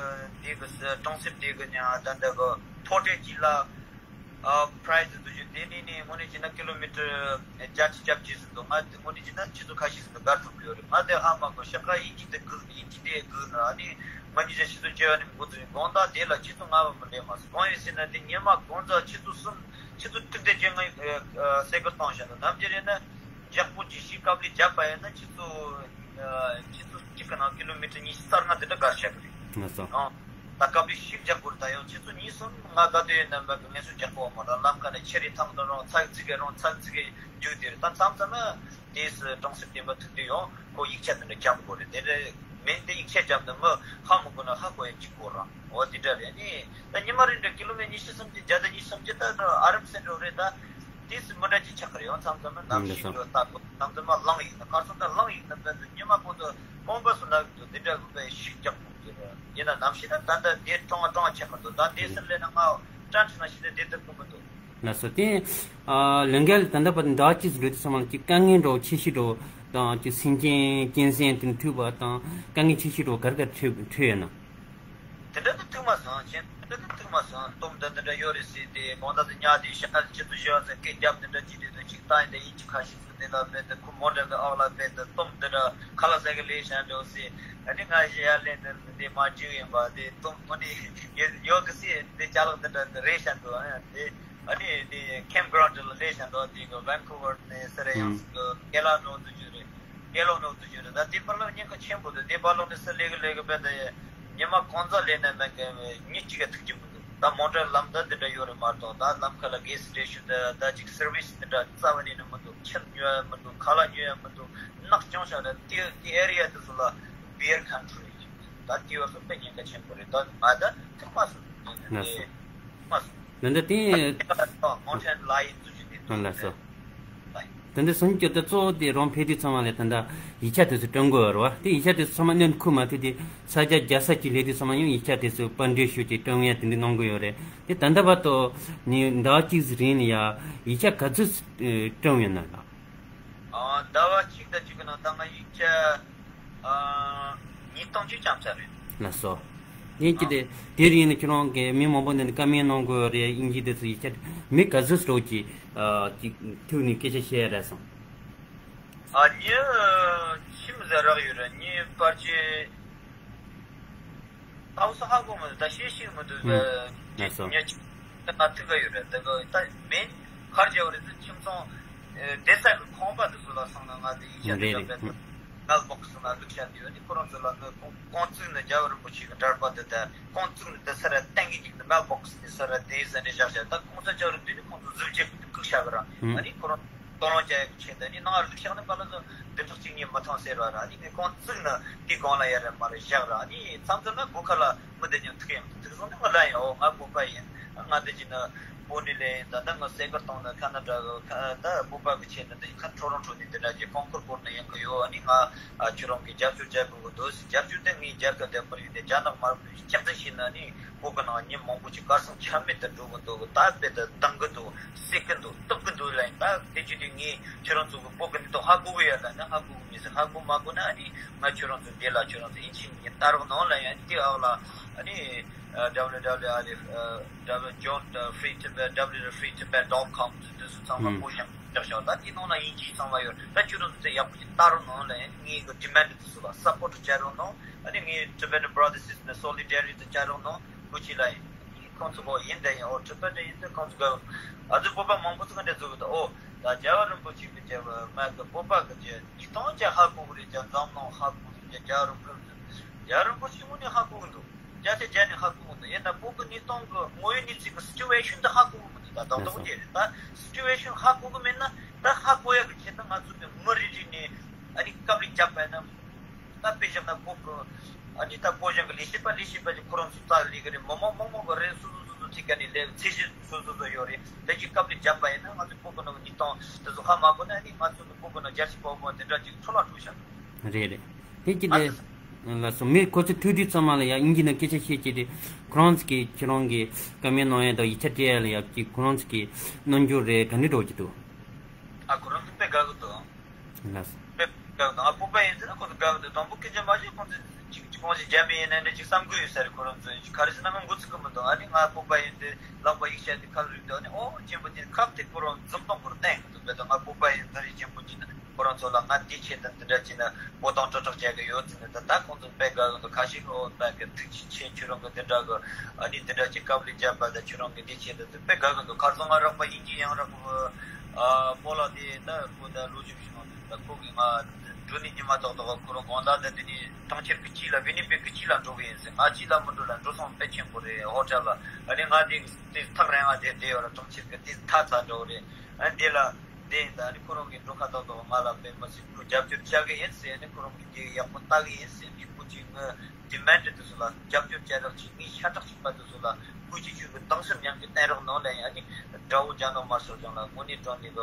དེ་གི་ས་གྲོང་གསེབ་དེ་གི་ཉ་ད་ལྟ་གི་ཕོ་ཊེ་ཅི་ལ་ཨ་པ་རའི་སི་འདུག་ཞུ། དེ་ནས་ནས་དངོས་གནས་བྱས་ན་ཀི་ལོ་མི་ཊར་བརྒྱ་ཆ་བརྒྱ་བརྒྱ་ཟིན་འདུག་ང་དེ་དངོས་གནས་བྱས་ན་ཆུ་ཚོད་ཁ་ཤས་ཟིན་འདུག་སྒར་ཐུབ་ཀྱི་ཡོད་རེད། ང་དེ་ཧ་མ་གོ་ཤག་ཁ་ཡིན་གྱི་དེ་དགོས་ཡིན་གྱི་དེ་དགོས་ན་ཨ་ནི་ང་གཉིས་ཆ་ཆུ་ཚོད་བཅོ་ལྔ་ནས་འགོ་བཙུགས་ཡིན། དགོང་དག་དེ་ལ་ཆུ་ཚོད་ལྔ་བ་མ་སླེབས་མ་སོང་། གང་ཡིན་ཟེར་ན་དེ་ཉི་མ་གང་ཚ་ཆུ་ཚོད་གསུམ་ཆུ་ཚོད་དྲུག་དེ་ཅན་ང་སེ་གོལ་བཏང་བཞག་འདུག་ནམ་རྒྱུན་རེད་ན་ཡག་པོ་ཅིག་ཤི་སྐབས་ལས་རྒྱག་པ་ཡིན་ན་ཆུ་ཚོད་ཆུ་ཚོད་གཅིག་གི་ནང་ཀི་ལོ་མི་ཊར་ཉི་ཤུ་རྩ་ལྔ་དེ་འདྲ་བརྒལ་ཆགས་ཀྱི་རེད། ང་ཚོ། ཨང་། ད་སྐབས་རེ་ཞིབ་རྒྱག་དགོས་རེད། ད་ཡང་ཆུ་ཚོད་གཉིས་གསུམ་ང་དགའ་སྡོད་ཡོད་ན་མ་གི་ངལ་གསོ་རྒྱག་དགོས་མ་རེད། ལམ་ཁ་ནས་ཆེ་རེ་ཐང་དུ་རང་ཚག་ཚིག་གི་རང་ཚག་ཚིག་གི་རྒྱུག་དེ་རེད། ད་མཚམས་མཚམས་ན་དེས་གྲོང་གསེབ་དེ་མ་ཐུག་དུས་ཡང་ཁོ་ཡིག་ཆ་དེ་འདྲ་རྒྱག་དགོས་རེད། དེ་འདྲ་མིན་དེ་ཡིག་ཆ་རྒྱབ་ན་མི་ཧ་མི་གོ་ན་ཧ་གོ་ཡ་གཅིག་གོ་རང་འོ་དེ་འདྲ་རེད། ནི་ད་ཉི་མ་རེ་འདྲ་ཀི་ལོ་མི་ཊར་ཉི་ཤུ་སུམ་ཅུ་བརྒྱ་དང་ཉི་ཤུ་སུམ་ཅུ་ད་ཨ་རམ་སེ་འགྲོ་རེད། ད་དེས་མི་འདྲ་ཅིག་ཆགས་ཀྱི་རེད། ཡང་མཚམས་མཚམས་ན་གནམ་གཤིས་འགྲོ་ལྟ་དགོས། མཚམས་མཚམས་ན་ལངས་ཡིན་ན་གར་སོང་ད་ལངས་ཡིན་ན་བས་ཉི་མ་གོང་དུ་ཀོང་པ་སུ་ན་འདི་འདྲ་གི་བས་ཤིག་རྒྱག་དགོས་ཀྱི་རེད། ཡིན་ན་ནམ་ཞིག་ད་ད་ལྟ་དེ་གྲོང་བ་གྲོང་བ་ཆགས་མི་འདུག་ད་དེ་སེམས་ལས་ན་ང་ཀྲང་ཁྲི་ན་ཞིག་ད་དེ་ལྟར་ཀུན་མི་འདུག་ལགས་སོ། དེ་ཨ་ལས་འགན་ད་ལྟ་བར་ཟླ་གཅིག་ཙམ་འགྲོ་དུས་ཙམ་ལ་ཅིག་དཀའ་ངལ་འདྲ་བོ་ཆེ་ཤོས་འདྲ་བོ་དང་ཅིག་སེམས་ཅན་སྐྱེ་སེམས་དེ་འཐུས་པ་དང་དཀའ་ངལ་ཆེ་ཤོས་འདྲ་བོ་ག་རེ་ག་རེ་འཕྲད་འཕྲད་ཡོད་ན། དེ་འདྲ་དུ་ཐུག་མ་སོང་། ཁྱེད་དེ་འདྲ་དུ་ཐུག་མ་སོང་། གཏམ་དེ་འདི་འདྲ་ཡོད་རེད་ཟེར་ཏེ་དགོང་དག་ཏུ་ཉལ་ཏེ་ཞག་ཁ་ཆུ་ཚོད་བཞི་བ་ཟེར་སྐད་རྒྱབ་དེ་འདྲ་ཅིག་དེ་དུ་ཅིག་བཏང་ཡིན་དེ་ཡིན་གཅིག་ཁ་ཤས་སུ་དེ་ལ་བས་དུ་ཁོ་མོ་འདྲ་གི་ཨག་ལ་བས་དུ་གཏམ་དེ་འདྲ་ཁ་ལ་ཟ་གི་ལས་བྱ་འགྲོ་ཟེར། ཨ་ནི་ང་ཞེ་ཡ་ལན་དེ་དེ་མ་བརྗེད་ཡིན་པ་དེ་གཏམ་དངོས་གནས་ཡོད་གི་ཟེར་དེ་ཅ་ལག་དེ་འདྲ་དེ་རེད་བྱ་འདུག་ཨ་དེ། ཨ་ནི་དེ་ཁེམ་གྷ་རའུན་ཌི་ལ་སླེབས་བཞག་འདུག་དེ་གི་ཝན་ཀུ་ཝར་ནས་སི་རེ་ཡང་སི་གི་ཀེ་ལ་ནོ་དུ་ཅུ་རེད། ཀེ་ལོ་ནོ་དུ་ཅུ་རེད། ད་དེ་པར་ལ་ཉེན་ཁ་ཆེན་པོ་འདུག་དེ་པར་ལོ་ནས་སི་ལེ་གི་ལེ་གི་བས་ད་ཉི་མ་གང་ཙམ་ལས་ན་མེད་གི་མི་གཅིག་ག་ཐུག་རྒྱུ་མི་འདུག་ད་མོ་ཊར་ལམ་ད་འདི་འདྲ་ཡོད་རེད་མ་གཏོགས་ད་ལམ་ཁ་ལ་གེ་སི་སི་ཊེ་ཤན་ད་ད་ཅིག་སར་བི་སི་འདི་འདྲ་རྩ་བ་ནས་ནི་མི་འདུག་ཕྱིར་ཉོ་ཡ་མི་འདུག་ཁ་ལག་ཉོ་ཡ་མི་འདུག་ནག་ཅུང་ཤ་རེད། དེ་དེ་ཨེ་རི་ཡ་དེ་ཚོ་ལ་བི་ཡར་ཁན་ཊི་རི་ཡིན། ད་དེ་བར་སོ་དཔེ་ཉེན་ཁ་ཆེན་པོ་རེད། ད་ང་ད་ཐུག་མ་སོང་། ཐུག་མ་སོང་། ད་ལྟ་དེ། Mountain Lion་ཟེར་གྱི་དེ། ལགས་སོ། དེ་འདྲ་སོང་ཙང་ད་གཙོ་བོ་དེ་རང་ཕེབས་དུས་ཚང་མ་ལ་ད་ལྟ་ཡིག་ཆ་དེ་ཚོ་སྟོན་དགོས་རེད་བ། དེ་ཡིག་ཆ་དེ་ཚོ་ཚང་མ་སྣོན་ཁུལ་མ་ཐུབ་དུས་ས་ཆ་རྒྱག་ས་ཅིག་སླེབས་དུས་ཚང་མ་ཡང་ཡིག་ཆ་དེ་ཚོ་པར་འདྲེན་ཞུ་ཅིག་སྟོན་ཡ་དེ་འདྲ་གནང་གི་ཡོད་རེད། དེ་ད་ལྟ་བར་དུ་ནི་ཟླ་བ་གཅིག་ཙམ་རིང་ལ་ཡ་ཡིག་ཆ་ག་ཚོད་སྟོན་ཡོད་ན་ལགས། ཨ། ཟླ་བ་གཅིག་དང་གཅིག་གི་ནང་ད་ང་ཡིག་ཆ་ཨ་ཉིས་སྟོང་ཅིག་བརྐྱངས་ཚར་རེད། ལགས་སོ། ཡིན་གྱི་དེ་དེ་རིང་ནི་ཁྱེད་རང་གི་མི་མང་པོ་འདི་ནས་བཀའ་མོལ་གནང་དགོས་རེད། དབྱིན་ཇི་དེ་ཚོ་ཡིག་ཆ་མི་ག་ཚོད་ཙམ་ཅིག་ཨ་ཅིག་ཐུག་ནས་སྐད་ཆ་བཤད་ཡ་རེད་སོང་། ཨ་ཉི་ཁྱིམ་ཟ་རག་ཡོད་རེད། ཉི་པར་ཆས། ཨའུ་སོ་ཧ་གོ་མི་འདུག་ད་ཤེས་ཤེས་མི་འདུག་ཨུམ། ལགས་སོ། ཉ་ཆ་ད་ཐུག་ག་ཡོད་རེད། ད་ག་ད་མེད་གར་བྱ་བ་རེད། ད་ཁྱིམ་ཚང་བསྡད་ས་གི་ཁང་པ་འདི་ཚོ་ལ་སོང་ན་ང་དེ་ཡིག་ཆ་འདི་རེད་རེད། འདྲ་པས་ད་མེལ་བོག་སི་ནང་བླུགས་བཞག་འདི་ཡོད་ནི་ཁོ་རང་ཚོ་ལ་ནི་ཁོང་ཁོང་ཚུགས་ནི་རྒྱལ་བ་རིན་པོ་ཆེ་གི་འདྲ་པ་འདི་ད་ཁོང་ཚུགས་ནི་འདི་ས་ར་བསྟན་གི་འཇུག་ནི་མེལ་བོག་སི་ནི་ས་ར་དེ་ས་ནི་བཞག་བཞག་ད་ཁོང་ས་ཆ་རུ་འདི་ནི་ཁོང་ཚོ་གཟུགས་ཅན་གི་བཀུག་བཞག་གི་ར། ཨ་ནི་ཁོ་རང་། དོ་སྣང་བྱ་ཡག་ཆེད་དུ་ནི་ནང་རུ་ཤག་ནི་པ་ལ་ཚོ་འདི་དག་ཅིག་ཉིད་མི་ཐང་ཟེར་བ་ར། ནི་ངས་ཁོང་བཙུགས་ནི་དེ་གོང་ལ་ཡར་ར་མར་ར་བཞག་ར། ནི་མཚམས་མཚམས་ན་སྒོ་ཁ་ལ་མི་འདི་ཉིད་ཐུག་ཡང་ཐུག་སོང་ནི་ང་ལ་ཡང་འོ་ང་བོད་པ་ཡིན། ང་འདི་ཅིག་ནི་བོ་ནི་ལེ་ཡིན། ད་ལྟ་ང་སེ་གར་གཏོང་ནི་ཁ་ན་ཌ་གི་ཁ་ད་བོད་པ་གི་ཆེད་དུ་འདི་ཁ་ཊོ་རོན་ཊོ་ནི་འདི་འདྲ་ཅིག་ཀོང་ཀུར་སྐོར་ནི་ཡང་གི་ཡོད། ནི་ང་ཁྱོད་རང་གི་རྒྱབ་སྐྱོར་བྱ་དགོས་གི་འདུག་རྒྱབ་སྐྱོར་དེ་ངའི་རྒྱལ་ཁབ་དེ་པར་ཡིན་ཏེ་རྒྱ་ནག་དམར་པོའི་ལྕགས་རྩི་ཤེས་ན་ནི། བོད་ཀྱི་ནང་མི་མང་པོ་ཅིག་གར་སོང་ཆ་མེད་དུ་འགྲོ་གི་འདུག་ད་དཔེ་དེ་སྡང་གི་འདུག་བསད་ཀྱི་འདུག་གཏུབ་ཀྱི་འདུག་ལབ་ཡིན། ད་དེ་བྱས་དུས་ངས་ཁྱོད་རང་ཚོ་གི་བོད་ཀྱི་གནས་སྟངས་ཧ་གོ་གི་ཡོད་ལ་ནི་ཧ་གོ་གི་མེད་ཟེར། ཧ་གོ་མ་གོ་ན་ཨ་ནི་ང་ཁྱོད་རང་ཚོ་འདི་ལ་ཁྱོད་རང་ཚོ་ཡིན་གཅིག་མིན་གཉིས་ལྟ་རོགས་གནང་ལབ་ཡིན། དེ་ཨག་ལ་ཨ་ནི་W W W ཨ་ནི་W John Free Tibet W Free Tibet dot com དེ་ཚོ་ཚང་མ་ཨུམ། བོད་གཞུང་བཞག་ཤག་ད་དེ་ནང་ལ་ཡིན་གཅིག་ཚང་མ་ཡོད། ད་ཁྱོད་རང་ཚོ་དེ་ཡག་པོ་ཅིག་ལྟ་རོགས་གནང་ལབ་ཡིན། ངའི་གི་ཌི་མེན་ཌི་དེ་ཚོ་ལ་སཔོར་ཊི་བྱ་རོགས་གནང་། ཨ་ནི་ངའི་Tibetan Brothers Sisters ནས་Solidarity ཅ་རོགས་ནང་སྐུ་མཁྱེན་ལ་ཡིན། ཁོང་ཚོ་གོ་ཡིན་དེ་ཡིན། ཨོ་ཁྲི་པ་དེ་ཡིན་དེ་ཁོང་ཚོ་གོ་ཨ་ཙི་བོད་པ་མང་པོ་ཚོ་ག་འདྲ་བཟོ་གི་འདུག་ཨོ་ད་རྒྱལ་བ་རིན་པོ་ཆེ་གི་རྒྱལ་བ་མ་གི་བོད་པ་གི་རྒྱལ་ཉིས་སྟོང་ཅན་ཧ་གོ་གི་རེད། རྒྱལ་འཛམ་གླིང་ཧ་གོ་གི་རེད། རྒྱལ་བ་རིན་པོ་ཆེ་རྒྱལ་བ་རིན་པོ་ཆེ་དངོས་གནས་ཧ་གོ་གི་འདུག་རྒྱལ་ཆེ་རྒྱལ་ནས་ཧ་གོ་གི་འདུག་ཡིན་ན་བོད་གི་ཉིས་སྟོང་གི་དངོས་ཡོད་གནས་ཚུལ་གི་སི་ཊུ་ཨེ་ཤན་དེ་ཧ་གོ་གི་མི་འདུག་ད་རྡོག་རྡོག་ཅེ་རེད། ད་སི་ཊུ་ཨེ་ཤན་ཧ་གོ་གི་མེད་ན་ད་ཧ་གོ་ཡ་གི་ཆེད་དུ་ང་ཚོ་གི་མི་རེ་རེ་ནས་ཨ་ནི་སྐབས་རེ་རྒྱབ་པ་ཡིན་ན། ད་དཔེ་བཞག་ན་བོད་གི་ཨ་ནི་ད་བོད་གཞུང་གི་ལས་བྱེད་པ་ལས་བྱེད་པ་ཅིག་ཁོ་རང་ཚོ་རྩ་ལས་གི་རེད། མི་མང་མང་མང་གི་རེད། སོ་སོ་སོ་སོ་ཐད་ཀ་ནས་ལས་ཚད་གཞི་སོ་སོ་སོ་ཡོད་རེད། དེ་ཅིག་སྐབས་རེ་རྒྱབ་པ་ཡིན་ན་ང་ཚོ་བོད་གི་ནང་གི་ཉིས་སྟོང་དེ་ཚོ་ཧ་མ་གོ་ན་ཨ་ནི་ང་ཚོ་གི་བོད་གི་ནང་རྒྱལ་སྤྱི་པ་བོ་དེ་འདྲ་ཅིག་འཕྲོ་བརླག་འགྲོ་ཤག་རེད་རེད། དེ་ཅི་ཨ་ལས་ལགས་སོ། མི་ཁོ་ཚོ་ཐུག་དུས་ཚང་མ་ལ་ཡ་དབྱིན་ཇི་ནང་སྐད་ཆ་བཤད་ཀྱི་རེད། ཁོ་རང་ཚོ་གི་ཁྱེད་རང་གི་བཀའ་མོལ་གནང་ཡ་དང་ཡིག་ཆ་སྤྲད་ཡ་ལ་ཡ་ཀྱི་ཁོ་རང་ཚོ་གི་རྣམ་འགྱུར་རེད་ག་འདྲ་འགྲོ་གི་འདུག་ཨ་ཁོ་རང་ཚོ་དཔེ་དགའ་གི་འདུག་ལགས་སོ། དཔེ་དགའ་གི་འདུག་ཨ་བོད་པ་ཡིན་ཟེར་ན་ཁོ་ཚོ་དགའ་གི་འདུག་དང་པོ་སྐད་ཆ་མ་བཤད་ཁོང་ཚོ་ཅིག་ཅིག་ཁོང་ཚོ་རྒྱ་མི་ཡིན་ན་འདྲ་ཅིག་བསམ་གི་ཡོད་ས་རེད། ཁོ་རང་ཚོ་ཅིག་ག་རེ་ཟེར་ན་ང་འགོ་ཚུགས་གི་མི་འདུག་ཨ་ནི་ང་བོད་པ་ཡིན་དེ་ལག་པ་ཡིག་ཆ་དེ་ཁ་ལ་རིག་འདུག་ཨ་ནི་ཨོ་གཅེན་པོ་དེ་ཁབ་དེ་ཁོ་རང་འཛུམ་མདངས་ཁོ་རང་བསྟན་གི་འདུག་བས་ད་ང་བོད་པ་ཡིན་ད་རེས་གཅེན་པོ་གཅིག་ན། ཁོ་རང་ཚོ་ལ་ང་འདི་བྱེད་དང་འདི་འདྲ་བྱེད་ན་འབོད་སྟངས་དྲིལ་བསྒྲགས་བྱེད་ཀྱི་ཡོད་ཟེར་ནས་ད་ལྟ་ཁོང་ཚོ་དཔེ་དགའ་གི་འདུག་ཁ་ཤས་ཀྱིས་ཨོ་དཔེ་གི་ཐུགས་རྗེ་ཆེ། ཁྱོད་རང་གི་འདི་འདྲ་གི་ཨ་ནི་འདི་འདྲ་ཅིག་དཀའ་ལས་བརྒྱབ་པ་དང་ཁྱོད་རང་གི་འདི་བྱེད་དང་དེ་དཔེ་དགའ་གི་འདུག་ཁ་སང་ང་རག་པ་དབྱིན་ཇི་ཡང་རག་པ་ཨ་སྤོ་ལགས་དེ་ད་ཁོ་ད་ལོ་རྒྱུས་ཞིག་གནང་འདུག་ད་ཁོ་གིས་ང་འགྲོ་ནི་ཉི་མ་ཏག་ཏག་ཁོ་རང་དགོང་དག་ད་འདི་ནས་གྲོང་ཁྱེར་གི་དཀྱིལ་ལ་ཝི་ནི་པེག་གི་དཀྱིལ་ལ་འགྲོ་གི་ཡིན་ཟེར། ང་དཀྱིལ་ལ་མི་འགྲོ་ལ་འགྲོ་སོང་དཔེ་ཆེན་པོ་རེད། ཧོ་ཊེལ་ལ་ཨ་ནི་ང་དེ་དེ་ཐག་རིང་བ་དེ་བསྡད་ཡོད་ར། གྲོང་ཁྱེར་གི་དེ་མཐའ་མཚམས་འགྲོ་གི་རེད། ཨ་ནི་དེ་ལ། དེ་ཡིན་ད་ནི་ཁོ་རང་གིས་འགྲོ་ཁ་ཏག་ཏག་ང་ལ་དཔེ་མི་སྲིད་ཁོ་རྒྱབ་སྐྱོར་བྱ་གི་ཡིན་ཟེར་ནས་ཁོ་རང་གིས་དེ་ཡག་པོ་ལྟ་གི་ཡིན་ཟེར་ནས་ཁོ་ཅིག་ངའི་ཌི་མེན་ཌི་དེ་ཚོ་ལ་རྒྱབ་སྐྱོར་བྱ་རོགས་གྱིས། ངའི་ཤ་ཁྲག་གཅིག་པ་དེ་ཚོ་ལ་སྐུ་མཁྱེན་ཁྱོད་ཀྱིས་གཏིང་ཟབ་མཉམ་སྐྱེད་བསྟན་རོགས་གནང་ལབ་ཡིན། ཨ་ནི་དགྲ་བོ་རྒྱ་ནག་དམར་ཤོག་ལྗོངས་ལ་དངོས་གནས་དྲང་གནས་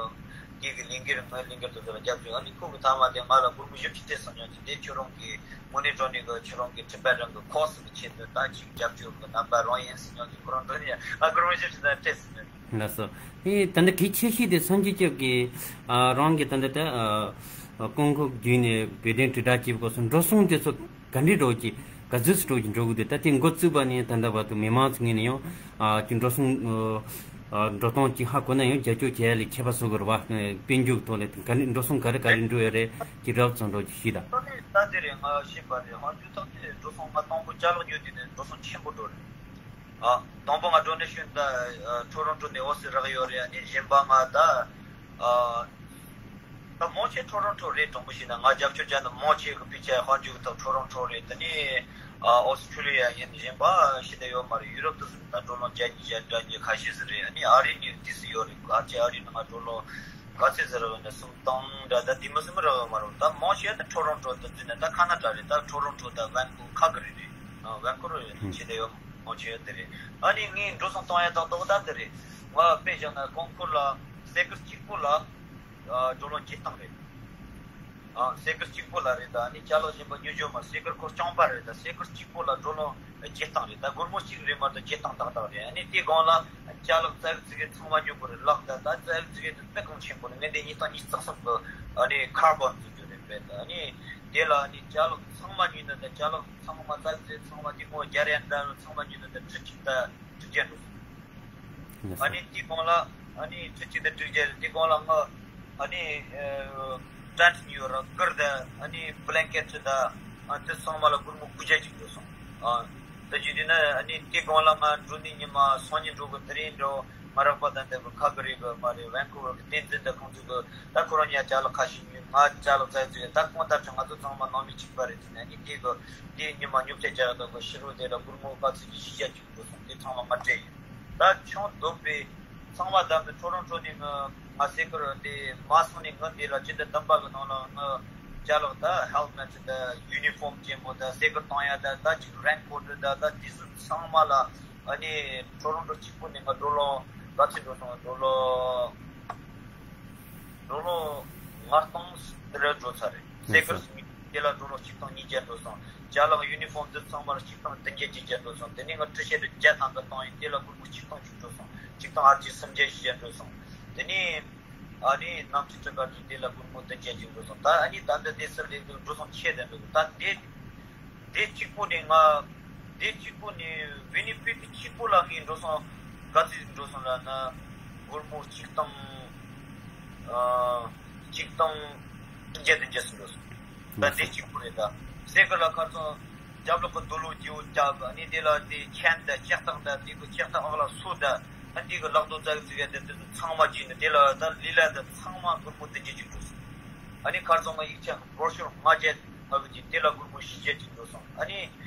གི་ངའི་གི་ལས་འགུལ་ངའི་ལས་འགུལ་དེ་ཚོ་ལ་རྒྱབ་སྐྱོར། ཨ་ནི་ཁོ་གིས་ཐ་མ་དེ་ང་ལ་སྒོར་མོ་བཞི་བཅུ་སྤྲད་སོང་། ཉོན་ཅིག་དེ་ཁྱོད་རང་གིས་དངོས་གནས་དྲང་གནས་གི་ཁྱོད་རང་གི་ཊི་བེ་ཊན་གི་ཁོ་སི་གི་ཆེད་དུ་ད་ཅིག་རྒྱབ་སྐྱོར་གི་རྣམ་པ་རང་ཡིན་ཟེར། ཉོན་ཅིག་ཁོ་རང་འདི་ནས་ང་སྒོར་མོ་བཞི་བཅུ་ཙམ་སྤྲད་སོང་། ལགས་སོ། ཨེ་ད་ལྟ་གལ་ཆེ་ཤོས་དེ་སངས་རྒྱས་སྐྱབས་ཀྱིས་ཨ་རང་གི་ད་ལྟ་ད་ཨ་ཀོང་ཀུ་བརྒྱུད་ནས་བོད་དོན་དྲིལ་བསྒྲགས་བྱེད་པའི་སྐབས་སུ་འགྲོ་སོང་དེ་ཚོ་ག་འདྲའི་འགྲོ་གི་ག་ཚོད་ཙམ་འགྲོ་གི་འགྲོ་གི་འདུག་ད་ལྟའི་འགོ་བཙུགས་པ་ནས་ད་ལྟ་བར་དུ་མི་མང་ཚོ་ངོས་ནས་ཡང་ཨ་ཀྱི་འགྲོ་སོང་ཨ་འགྲོ་སྟངས་ཀྱི་ཧ་གོ་ན་ཡང་རྒྱབ་སྐྱོར་བྱེད་ཡ་ལས་ཁྱད་པར་བཟོ་དགོས་རེད་བ། དཔལ་འབྱོར་ཐོག་ལས་ག་འདྲ་འགྲོ་སོང་ག་རེ་ག་རེ་འགྲོ་ཡ་རེད་ཀྱི་རབ་ཙམ་འགྲོ་གི་ཤེས་དང་། ད་དེ་རེད། ང་ཤེས་པ་རེད། ཧང་ཇུ་ཐག་དེ་འགྲོ་སོང་ང་དང་པོ་ཅ་ལག་ཉོས་དུས་ནས་འགྲོ་སོང་ཆེན་པོ་འགྲོ་རེད། ཨ། དང་པོ་ང་ཌོ་ནེ་ཤན་ད་ཨ་ཊོ་རོན་ཊོ་ནས་ཨོ་སི་རག་ཡོད་རེད། ཨ་ནི་གཞན་པ་ང་ད་ཨ་ད་མང་ཆེ་ཊོ་རོན་ཊོ་རེད། དྲང་པོ་བཤད་ན་ང་རྒྱབ་སྐྱོར་བྱ་ན་མང་ཆེ་གི་པི་ཆ་དཔལ་འབྱོར་གི་ཐོག་ཊོ་རོན་ཊོ་རེད། དེ་ནས་ཨ་ཨོ་སི་ཊྲེ་ལི་ཡ་ཡིན། གཞན་པ་ཤེས་ད་ཡོད་མ་རེད། ཡུ་རོབ་དུ་སུ་ད་ཌོ་ལར་བརྒྱ་ཉིས་བརྒྱ་འདྲ་ཉིས་ཁ་ཤས་ཟིག་རེད། ཨ་ནི་ཨ་རི་ནས་ཏི་སི་ཡོད་རེད། ཨ་ཅེ་ཨ་རི་ནས་ང་ཌོ་ལར་ག་ཚད་ཟིག་རག་ཡོད་ན་སུམ་སྟོང་འདྲ་ད་དེ་མི་སུམ་རག་ཡོད་མ་རེད། ད་མང་ཆེ་ད་ཊོ་རོན་ཊོ་དུ་བརྩིས་ན་ད་ཁ་ན་ཌ་རེད། ད་ཊོ་རོན་ཊོ་ད་ཝན་ཀུ་ཁ་གི་རེད་རེད། ཨ་ཝན་ཀུ་རེད། ཤེས་ད་ཡོད། མང་ཆེ་བ་དེ་རེད། ཨ་ནི་ངས་འགྲོ་སོང་གཏོང་ཡ་དང་ཏོག་ཏག་དེ་རེད། ང་དཔེ་བཞག་ན་རྐང་འཁོར་ལ་སའི་ཀལ་གཅིག་པོ་ལ་ཨ་འགྲོ་ལོང་བརྒྱད་སྟོང་རེད། ཨ་སའི་ཀལ་གཅིག་པོ་ལ་རེད། ད་ཨ་ནི་ཅ་ལག་གཞན་པ་ཉོ་རྒྱུ་མ། སའི་ཀལ་ཁོ་རྐྱང་པ་རེད། ད་སའི་ཀལ་གཅིག་པོ་ལ་འགྲོ་ལོང་བརྒྱད་སྟོང་རེད། ད་སྒོར་མོ་གཅིག་རེད་མ་གཏོགས་བརྒྱད་སྟོང་ཏག་ཏག་རེད། ཨ་ནི་དེའི་སྒང་ལ་ཅ་ལག་རྩ་བའི་ཙི་གེ་ཚང་མ་ཉོ་དགོས་རེད། ལག་ད་ད་རྩ་བའི་ཙི་གེ་དེ་དཔེ་གང་ཆེན་པོ་རེད། ངས་འདི་ཉིས་སྟོང་ཉི་ཤུ་རྩ་གསུམ་གི་ཨ་ནི་ཁར་བོན་བཙུགས་རྒྱུ་རེད་དཔེ། ད་ཨ་ནི་དེ་ལ་ཨ་ནི་ཅ་ལག་ཚང་མ་ཉོས་ན། ད་ཅ་ལག་ཚང་མ་རྩ་བའི་ཙི་གེ་ཚང་མ་དེ་ངོ་རྒྱ་རེད་འདྲ་ཚང་མ་ཉོས་ན་ད་ཁྲི་གཅིག་ད་དྲུག་བརྒྱ་འགྲོ་སོང་། ཨ་ནི་དེའི་སྒང་ལ་ཨ་ནི་ཁྲི་གཅིག་དང་དྲུག་བརྒྱ་རེད། དེའི་སྒང་ལ་ང་ཨ་ནི་ཨ་ཊེན་ཊི་ཉོས་ར་གུར་དང་ཨ་ནི་བྷི་ལེང་ཀེ་ཊི་དང་ཨ་དེ་ཚང་མ་ལ་སྒོར་མོ་དགུ་བརྒྱ་ཅིག་འགྲོ་སོང་། ཨ་ད་ཅི་དེ་ན་ཨ་ནི་དེའི་སྒང་ལ་ང་འགྲོ་ནི་ཉི་མ་སང་ཉིན་འགྲོ་གི། དེ་རིང་འགྲོ་ང་རག་པ་དང་ལྡན་པའི་ཁ་ཀི་རི་གི་མ་རེད། ཝན་ཀུ་ཝར་གི་བསྟན་འཛིན་དང་ཁོང་ཚོ་གི་ད་ཁོ་རང་གཉིས་ཅ་ལག་ཁ་ཤས་ཉོས། ང་ཅ་ལག་རྩ་བའི་ཙི་གེ། ད་གང་ལྟར་ཀྱང་ང་ཚོ་ཚང་མ་ནང་མི་གཅིག་པ་རེད་ཟེར་ནས། ཨ་ནི་དེ་གི་དེ་ཉི་མ་ཉོ་ཆ་རྒྱག་དང་གི་ཕྱི་རུ་དེ་ལ་སྒོར་མོ་ག་ཚོད་ཀྱི་བཞི་བརྒྱ་ཅིག་འགྲོ་སོང་། དེ་ཚང་མ་ང་སྤྲད་ཡོད། ད་ཆུང་དུ་བའི་ཚང་མ་བདམས་ཏེ་ཊོ་རོན་ཊོ་ནས་ང་ང་སའི་ཀལ་དེ་མ་སོང་ནས་ང་འདི་ལ་སྤྱི་ཟླ་བདུན་པ་གི་ནང་ལ་ང་ཅ་ལག་ད་ཧེལ་མེཊ་ད་ཡུ་ནི་ཧྥོམ་ཅན་པོ་ད་སའི་ཀལ་གཏོང་ཡ་ད་ད་ཅིག་རེན་ཀོཊ་ད་ད་དེ་ཚོ་ཚང་མ་ལ་ཨ་ནི་ཊོ་རོན་ཊོ་གཅིག་པོ་ནས་ང་ཌོ་ལར་ག་ཚོད་འགྲོ་སོང་། ཌོ་ལར་ཌོ་ལར་ལྔ་སྟོང་དེ་འདྲ་འགྲོ་ཚར་རེད། སའི་ཀལ་གཉིས་དེ་ལ་ཌོ་ལར་ཆིག་སྟོང་ཉིས་བརྒྱ་འགྲོ་སོང་། ཅ་ལག་ཡུ་ནི་ཧྥོམ་དེ་ཚང་མ་ལ་ཆིག་སྟོང་བདུན་བརྒྱ་བརྒྱད་བརྒྱ་འགྲོ་སོང་། དེ་ནས་ང་ཊི་ཤར་ཊི་བརྒྱ་ཐམ་པ་གཏོང་ཡིན། དེ་ལ་སྒོར་མོ་ཆིག་སྟོང་གཅིག་འགྲོ་སོང་། ཆིག་སྟོང་ཨ་ཅེ་སུམ་བརྒྱ་བཞི་བརྒྱ་འགྲོ་སོང་། དེ་ནས་ཨ་ནི་གནམ་གཤིས་ཁྲི་ཀ་ཅིག་དེ་ལ་སྒོར་མོ་བདུན་བརྒྱ་ཅིག་འགྲོ་སོང་། ད་ཨ་ནི་ད་ལྟ་དེ་སུ་ལས་འགྲོ་སོང་ཆེ་དེ་འགྲོ། ད་དེ་དེ་གཅིག་པོ་ནས་ང་དེ་གཅིག་པོ་ནས་ཝི་ནི་པེག་གི་གཅིག་པོ་ལ་ངས་འགྲོ་སོང་ག་ཚོད་འགྲོ་སོང་ལབ་ན། སྒོར་མོ་ཆིག་སྟོང་ཨ་ཆིག་སྟོང་བདུན་བརྒྱ་བདུན་བརྒྱ་ཙམ་འགྲོ་སོང་། ད་དེ་གཅིག་པོ་རེད། ད་སའི་ཀལ་ལ་ཁ་སང་རྒྱབ་ལོགས་གི་རྡོ་ལོ་སྐྱེ་བོ་རྒྱབ། ཨ་ནི་དེ་ལ་དེ་ཆན་ད་ལྕགས་ཐག་ད་དེ་གི་ལྕགས་ཐག་ཨག་ལ་སོ་ད་ཨ་ནི་དེ་གི་ལག་རྡོ་ཙག་ཙིག་ཡ་དེ་དེ་ཚོ་ཚང་མ་བརྒྱུད་ནས་དེ་ལ་ད་ལི་ལ་ད་ཚང་མ་སྒོར་མོ་བདུན་བརྒྱ་ཅིག་འགྲོ་སོང་། ཨ་ནི་ཁ་སང་ང་ཡིག་ཆ་བོ་ཤོར་ལྔ་བརྒྱ་ལྔ་བརྒྱ་ཅིག་དེ་ལ་སྒོར་མོ་བཞི་བརྒྱ་ཅིག་འགྲོ་སོང་། ཨ་ནི་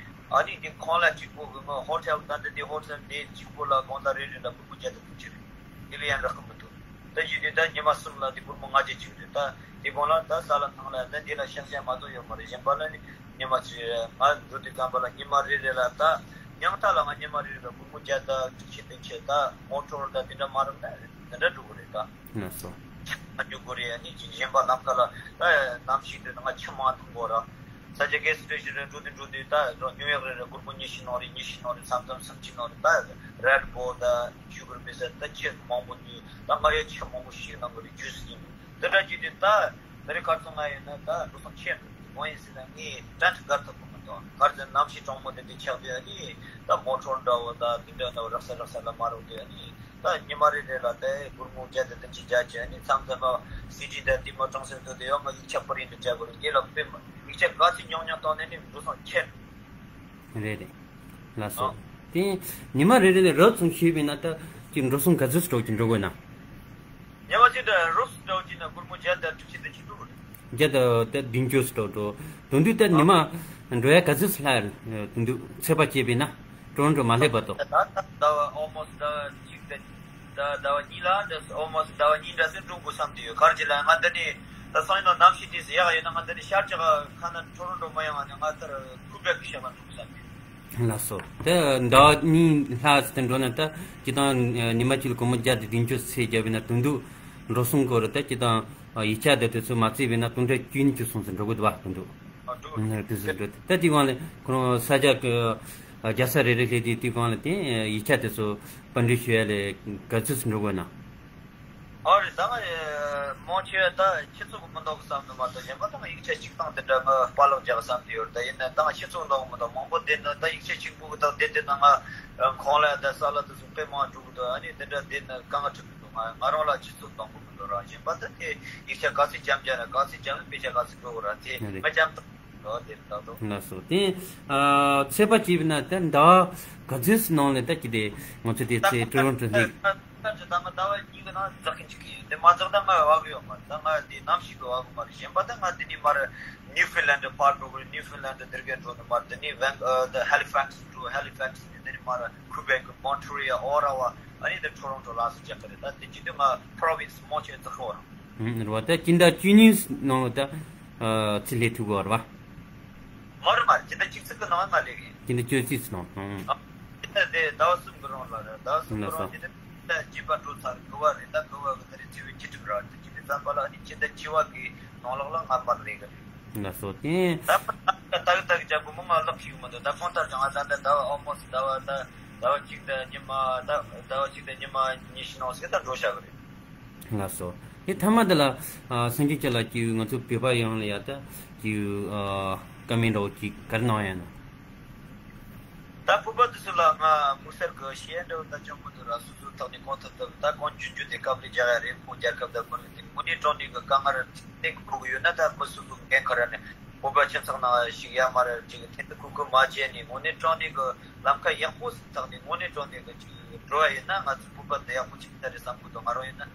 ཨ་ནི་དེ་ཁོང་ལ་གཅིག་པོ་གི་ང་ཧོ་ཊེལ་ད་འདི་དེ་ཧོ་ཊེལ་དེ་གཅིག་པོ་ལ་དགོང་དག་རེ་རེ་ལ་སྒོར་མོ་བརྒྱ་དང་དགུ་བཅུ་རེད། དེ་ལས་ཡང་རག་གི་མི་འདུག། ད་ཡིན་དུས་ད་ཉི་མ་གསུམ་ལ་དེ་སྒོར་མོ་ལྔ་བརྒྱ་ཅིག་རེད། ད་དེ་གོང་ལ་ད་ས་ལ་ཐང་ལ་ད་འདི་ལ་ཤག་ཤག་མ་གཏོགས་ཡོད་མ་རེད། གཞན་པ་ལ་ནི་ཉི་མ་གཅིག་རེད། ང་འགྲོ་དུས་ཙམ་པ་ལ་ཉི་མ་རེ་རེ་ལ་ད་ཉང་ཐ་ལ་ང་ཉི་མ་རེ་རེ་ལ་སྒོར་མོ་བརྒྱ་དང་དྲུག་ཅུ་བདུན་ཅུ། ད་མོ་ཊོར་ད་དེ་འདྲ་མ་རག་ན་དེ་འདྲ་འགྲོ་གི་རེད་ད། ལགས་སོ། ཨ་རྒྱུ་དགོས་རེད། ཨ་ནི་ཅིག་གཞན་པ་ནམ་མཁའ་ལ་ཨ་གནམ་གཤིས་དེ་ང་ཆུ་མང་འཐུང་དགོས་ར། ས་ཆ་གེ་སི་སི་ཊེ་ཤན་རེ་འགྲོ་དུས་འགྲོ་དུས་ད་རོ་ཉུང་ཡག་རེ་རེ་སྒོར་མོ་ཉི་ཤུ་ནང་རེ་ཉི་ཤུ་ནང་རེ་མཚམས་མཚམས་སུམ་ཅུ་ནང་རེ། ད་རེད་བོལ་ད་ཇུ་གུར་པེ་ས་ད་ཆུ་མང་པོ་ཉོས། ད་ང་ཡ་ཆུ་མང་པོ་ཞིག་ནང་གི་རེ་ཇུས་ཡིན་དེ་འདྲ་བྱས་དུས་ད་ད་རེ་ཁ་སང་ང་ཡིན་ན་ད་འགྲོ་སོང་ཆེ་འགྲོ་གང་ཡིན་ཟེར་ན་ངས་ཊེན་ཊི་སྒར་ཐུབ་ཀྱི་མི་འདུག། ག་རེ་ཟེར་ན་གནམ་གཤིས་གྲང་མོ་དེ་དེ་ཆགས་དུས་ཨ་ནི་ད་མོ་ཊོར་འདྲ་བོ་ད་དེ་འདྲ་འདྲ་བོ་རག་ས་རག་ས་ལ་མ་རག་དུས་ཨ་ནི། ད་ཉི་མ་རེ་རེ་ལ་དེ་སྒོར་མོ་བརྒྱ་དང་བདུན་ཅུ་བརྒྱ་བྱས་ནས་མཚམས་མཚམས་ལ་སི་ཌི་དང་དེ་མོ་གྲོང་གསེབ་དུ་དེ་ཡང་ང་ཡིག་ཆ་པར་རིན་དུ་བརྒྱབ་དགོས་རེད། དེ་ལ་དཔེ་མ་ཡིག་ཆ་ག་ཚོད་ཉུང་ཉུང་བཏང་ནས་ནི་འགྲོ་སོང་ཁྱེར། རེད་རེད། ལགས་སོ། ཨ། དེ་ཉི་མ་རེ་རེ་ལ་རོབ་ཙམ་ཞུས་པས་ན་ད་ཅིག་འགྲོ་སོང་ག་ཚོད་སྤྲོད་ཀྱི་འགྲོ་དགོས་ན། ཉི་མ་གཅིག་ད་རོབ་ཙམ་སྤྲོད་ཀྱི་ན་སྒོར་མོ་བརྒྱ་དང་དྲུག་ཅུ་དང་ཅིག་འགྲོ་གི་རེད། བརྒྱ་དང་ད་བདུན་ཅུ་སྤྲོད་འགྲོ། དོན་དུ་ད་ཉི་མ་འགྲོ་ཡ་ག་ཚོད་ལྷག་དོན་དུ་ཚོད་དཔག་བྱས་པས་ན། ཊོ་རོན་ཊོ་མ་སླེབས་བར་དུ། ད་ད་ཟླ་བ་almost ཟླ་བ་གཅིག་དང་ད་ཟླ་བ་གཉིས་ལ་འདྲ་almost ཟླ་བ་གཉིས་འདྲ་ཟེར་འགྲོ་དགོས་བསམ་གྱི་ཡོད། ག་རེ་བྱས་ལ་ང་འདི་ནས་ད་སང་ཉིན་ནང་གནམ་གཤིས་དེ་ཟེར་ཡག་ཡོད་ན་ང་འདི་ནས་ཤར་ཕྱོགས་ཁ་ན་ཊོ་རོན་ཊོ་མ་ཡོང་བ་ནས་ང་ལྟར་ཁུ་བེག་གི་ཤར་ལ་འགྲོ་དགོས་བསམ་གྱི་ཡོད། ལགས་སོ། ད་ཟླ་བ་གཉིས་ལྷག་ཙམ་འགྲོ་ན་ད་སྤྱིར་བཏང་ཉི་མ་གཅིག་ལ་སྒོར་མོ་བརྒྱ་དང་བདུན་ཅུ་ཚད་བརྒྱབ་ཡིན་ན་དོན་དུ་འགྲོ་སོང་སྐོར་ད་སྤྱིར་བཏང་ཡིག་ཆ་དེ་དུས་ཚོད་མ་བརྩིས་པས་ན་དུང་སྒྲ་བཅུ་གཉིས་བཅུ་གསུམ་ཙམ་འགྲོ་གི་འདུག་བ་དོན་དུ། ཨ་འགྲོ་གི་འདུག། དེ་ཚོ་འགྲོ་ད་དེ་སྒང་ལ་ཁོ་རང་ས་ཆ་གི་རྒྱལ་ས་རེ་རེ་སླེབས་དུས་དེ་སྒང་ལ་དེ་ཡིག་ཆ་དེ་ཚོ་པར་འབྲི་ཞུ་ཡ་ལས་ག་ཚོད་ཙམ་འགྲོ་དགོས་ན། ཨ་རེད། ད་ང་མང་ཆེ་བ་ད་ཁྱེད་ཚོ་གི་མི་འདུག་གི་བསམ་ནི་མ་གཏོགས་གཞན་པ་ད་ང་ཡིག་ཆ་གཅིག་སྟེང་དེ་འདྲ་ང་པར་ལོག་རྒྱག་བསམ་གྱི་ཡོད། ད་ཡིན་ན་ད་ང་ཁྱེད་ཚོ་གི་འདུག་གི་མི་འདུག། མང་པོ་བསྡད་ན་ད་ཡིག་ཆ་གཅིག་པུ་གི་ད་བསྡད་བསྡད་ན་ང་ཁོང་ལ་ད་ས་ལ་དེ་ཚོ་དཔེ་མང་འགྲོ་གི་འདུག། ཨ་ནི་དེ་འདྲ་བསྡད་ན་དཀའ་ངལ་འཕྲད་གི་འདུག། ང་ང་རང་ལ་ཁྱེད་ཚོ་གི་འདུག་གི་མི་འདུག་ར། གཞན་པ་ད་དེ་ཡིག་ཆ་ག་ཚོད་རྒྱབ་རྒྱབ་ན་ག་ཚོད་རྒྱབ་ན་དཔེ་ཆ་ག་ཚོད་འགྲོ་གི་ར་དེ་ང་རྒྱབ་ད། ལགས་སོ། དེ་ཨ་ཚོད་དཔག་བྱས་པ་ན་ད་ཟླ་བ་ག་ཚོད་ནང་ལ་ད་ཅི་དེ་ང་ཚོ་དེ་ཚེ་ཊོ་རོན་ཊོ་ནས། ད་ད་ད་ང་ཟླ་བ་གཉིས་ཀྱི་ནང་འཛེག་གིན་འཇུག་གི་ཡིན། དེ་མ་འཛེག་ད་ང་བབ་གི་ཡོད་མ་རེད། ད་ང་དེ་གནམ་གཤིས་ཀྱི་བབ་གི་མ་རེད། གཞན་པ་ད་ང་དེ་ནས་མར་ནིའུ་ཕི་ལན་ཌི་ཕར་འགྲོ་གི་རེད། ནིའུ་ཕི་ལན་ཌི་དེ་རིང་འགྲོ་ནི་མར་དེ་ནས་ཝན་ཨ་ད་ཧེ་ལི་ཕེག་སི་འགྲོ། ཧེ་ལི་ཕེག་སི་ནས་དེ་ནས་མར་ཁུ་བེག་མོན་ཊི་རི་ཨལ་ཨོ་ཊ་ཝ་ཨ་ནི་དེ་ཊོ་རོན་ཊོ་ལ་སོགས་རྒྱག་གི་རེད། ད་དེ་བྱེད་དུས་ང་པོ་རོ་བིན་སི་མང་ཆེ་བ་འཛེག་གི་ཡོད་རེད། ཨུམ། རེད་བ། ད་སྤྱི་ཟླ་བཅུ་གཉིས་ནང་ལ་ད་ཨ་ཚུར་སླེབས་ཐུབ་ཀྱི་ཡོད་རེད་བ། མ་རེད་མ་རེད། སྤྱི་ཟླ་བཅུ་གཅིག་གི་ནང་ང་སླེབས་ཡིན། སྤྱི་ཟླ་བཅུ་གཅིག་ནང་། ཨ། ཨ། སྤྱི་ ད་དེ་ཟླ་བ་གསུམ་གི་རིང་ལ་རེད། ཟླ་བ་གསུམ་གི་རིང་དེ་ནས་ད་རྒྱུས་པ་འགྲོ་ཚར། དགུ་པ་རེད། ད་དགུ་པ་གི་ད་རེས་ཚེས་པའི་བཅུ་དྲུག་ར་དེ་བྱས་ཙམ་པ་ལ་ཨ་ནི་ཕྱི་ཟླ་བཅུ་པ་གི་ནང་ལོགས་ལ་ང་པར་ལེན་གི་རེད། ལགས་སོ། དེ། ད་ད་གི་ད་གི་རྒྱབ་གི་མི་ང་ལག་ཤེས་ཡོད་མི་འདུག་ད་གང་ལྟར་ཀྱང་ང་ད་ད་ཟླ་བ་ཨོ་མོ་སི་ཟླ་བ་ད་ཟླ་བ་གཅིག་ད་ཉི་མ་ད་ཟླ་བ་གཅིག་ད་ཉི་མ་ཉི་ཤུ་ནང་ཟིག་ད་འགྲོ་བྱ་གི་རེད། ལགས་སོ། དེ་མཐའ་མ་དེ་ལ་ཨ་སངས་རྒྱས་ཀྱི་ལ་ཀྱི་ང་ཚོ་བོད་པ་ཡོངས་ལ་ཡ་ད་ཀྱི་ཨ་བཀའ་མོལ་འདྲ་བོ་ཅིག་ག་རེ་གནང་ཡ་ན། ད་བོད་པ་དེ་ཚོ་ལ་ང་དམིགས་བསལ་གྱི་ཞུ་ཡ་འདྲ་བོ་ད་ཅང་མི་འདུག་ར། སོ་སོའི་ཐོག་ནས་གང་ཐུབ་ཐུབ་ད་གང་བྱུང་བྱུང་དེ་དཀའ་ལས་རྒྱག་ཡ་རེད། ཁོང་རྒྱལ་ཁབ་དང་མི་རིགས་དེ་དངོས་གནས་དྲང་གནས་ཀྱི་དཀའ་ངལ་དེ་ཕོག་གི་ཡོད་ན་ད་མི་སོ་སོའི་འགན་ཁུར་ནས་བོད་པ་ཁྱིམ་ཚང་ནང་ཞིག་ཡ་མ་རེད་ཅིག་ཐེན་དུ་ཁུར་ཁུར་མ་བྱས་ནས་དངོས་གནས་དྲང་གནས་ཀྱི་ལམ་ཁ་ཡག་པོ་ཞིག་བཏགས་ནས་དངོས་གནས་དྲང་གནས་ཀྱི་ཅིག་འགྲོ་བ་ཡིན་ན་ང་ཚོ་བོད་པ་དེ་ཡག་པོ་ཅིག་ད་རེད་བསམ་གི་འདུག་ང་རང་ཡིན་ན།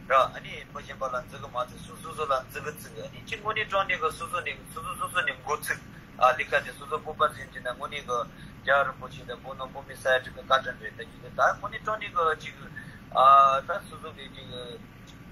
ར་ཨ་ནི་མི་གཞན་པ་ལ་འཛི་གི་མ་འཛི་སོ་སོ་སོ་ལ་འཛི་གི་འཛི་གི་ཨ་ནི་ཅིག་དངོས་གནས་དྲང་གནས་ཀྱི་སོ་སོ་ནས་སོ་སོ་སོ་སོ་ནས་འགོ་ཚུགས། ཨ་ལས་ཀ་དེ་སོ་སོ་བོད་པ་ཟིན་གྱི་ན་དངོས་གནས་ཀྱི་རྒྱལ་བ་རིན་པོ་ཆེ་དང་བོད་ནང་བོད་མི་ས་ཡ་དྲུག་གི་བཀའ་དྲིན་རེད། ད་ཅིག་ད་དངོས་གནས་དྲང་གནས་ཀྱི་ཅིག་ཨ་ད་སོ་སོ་གི་ཅིག་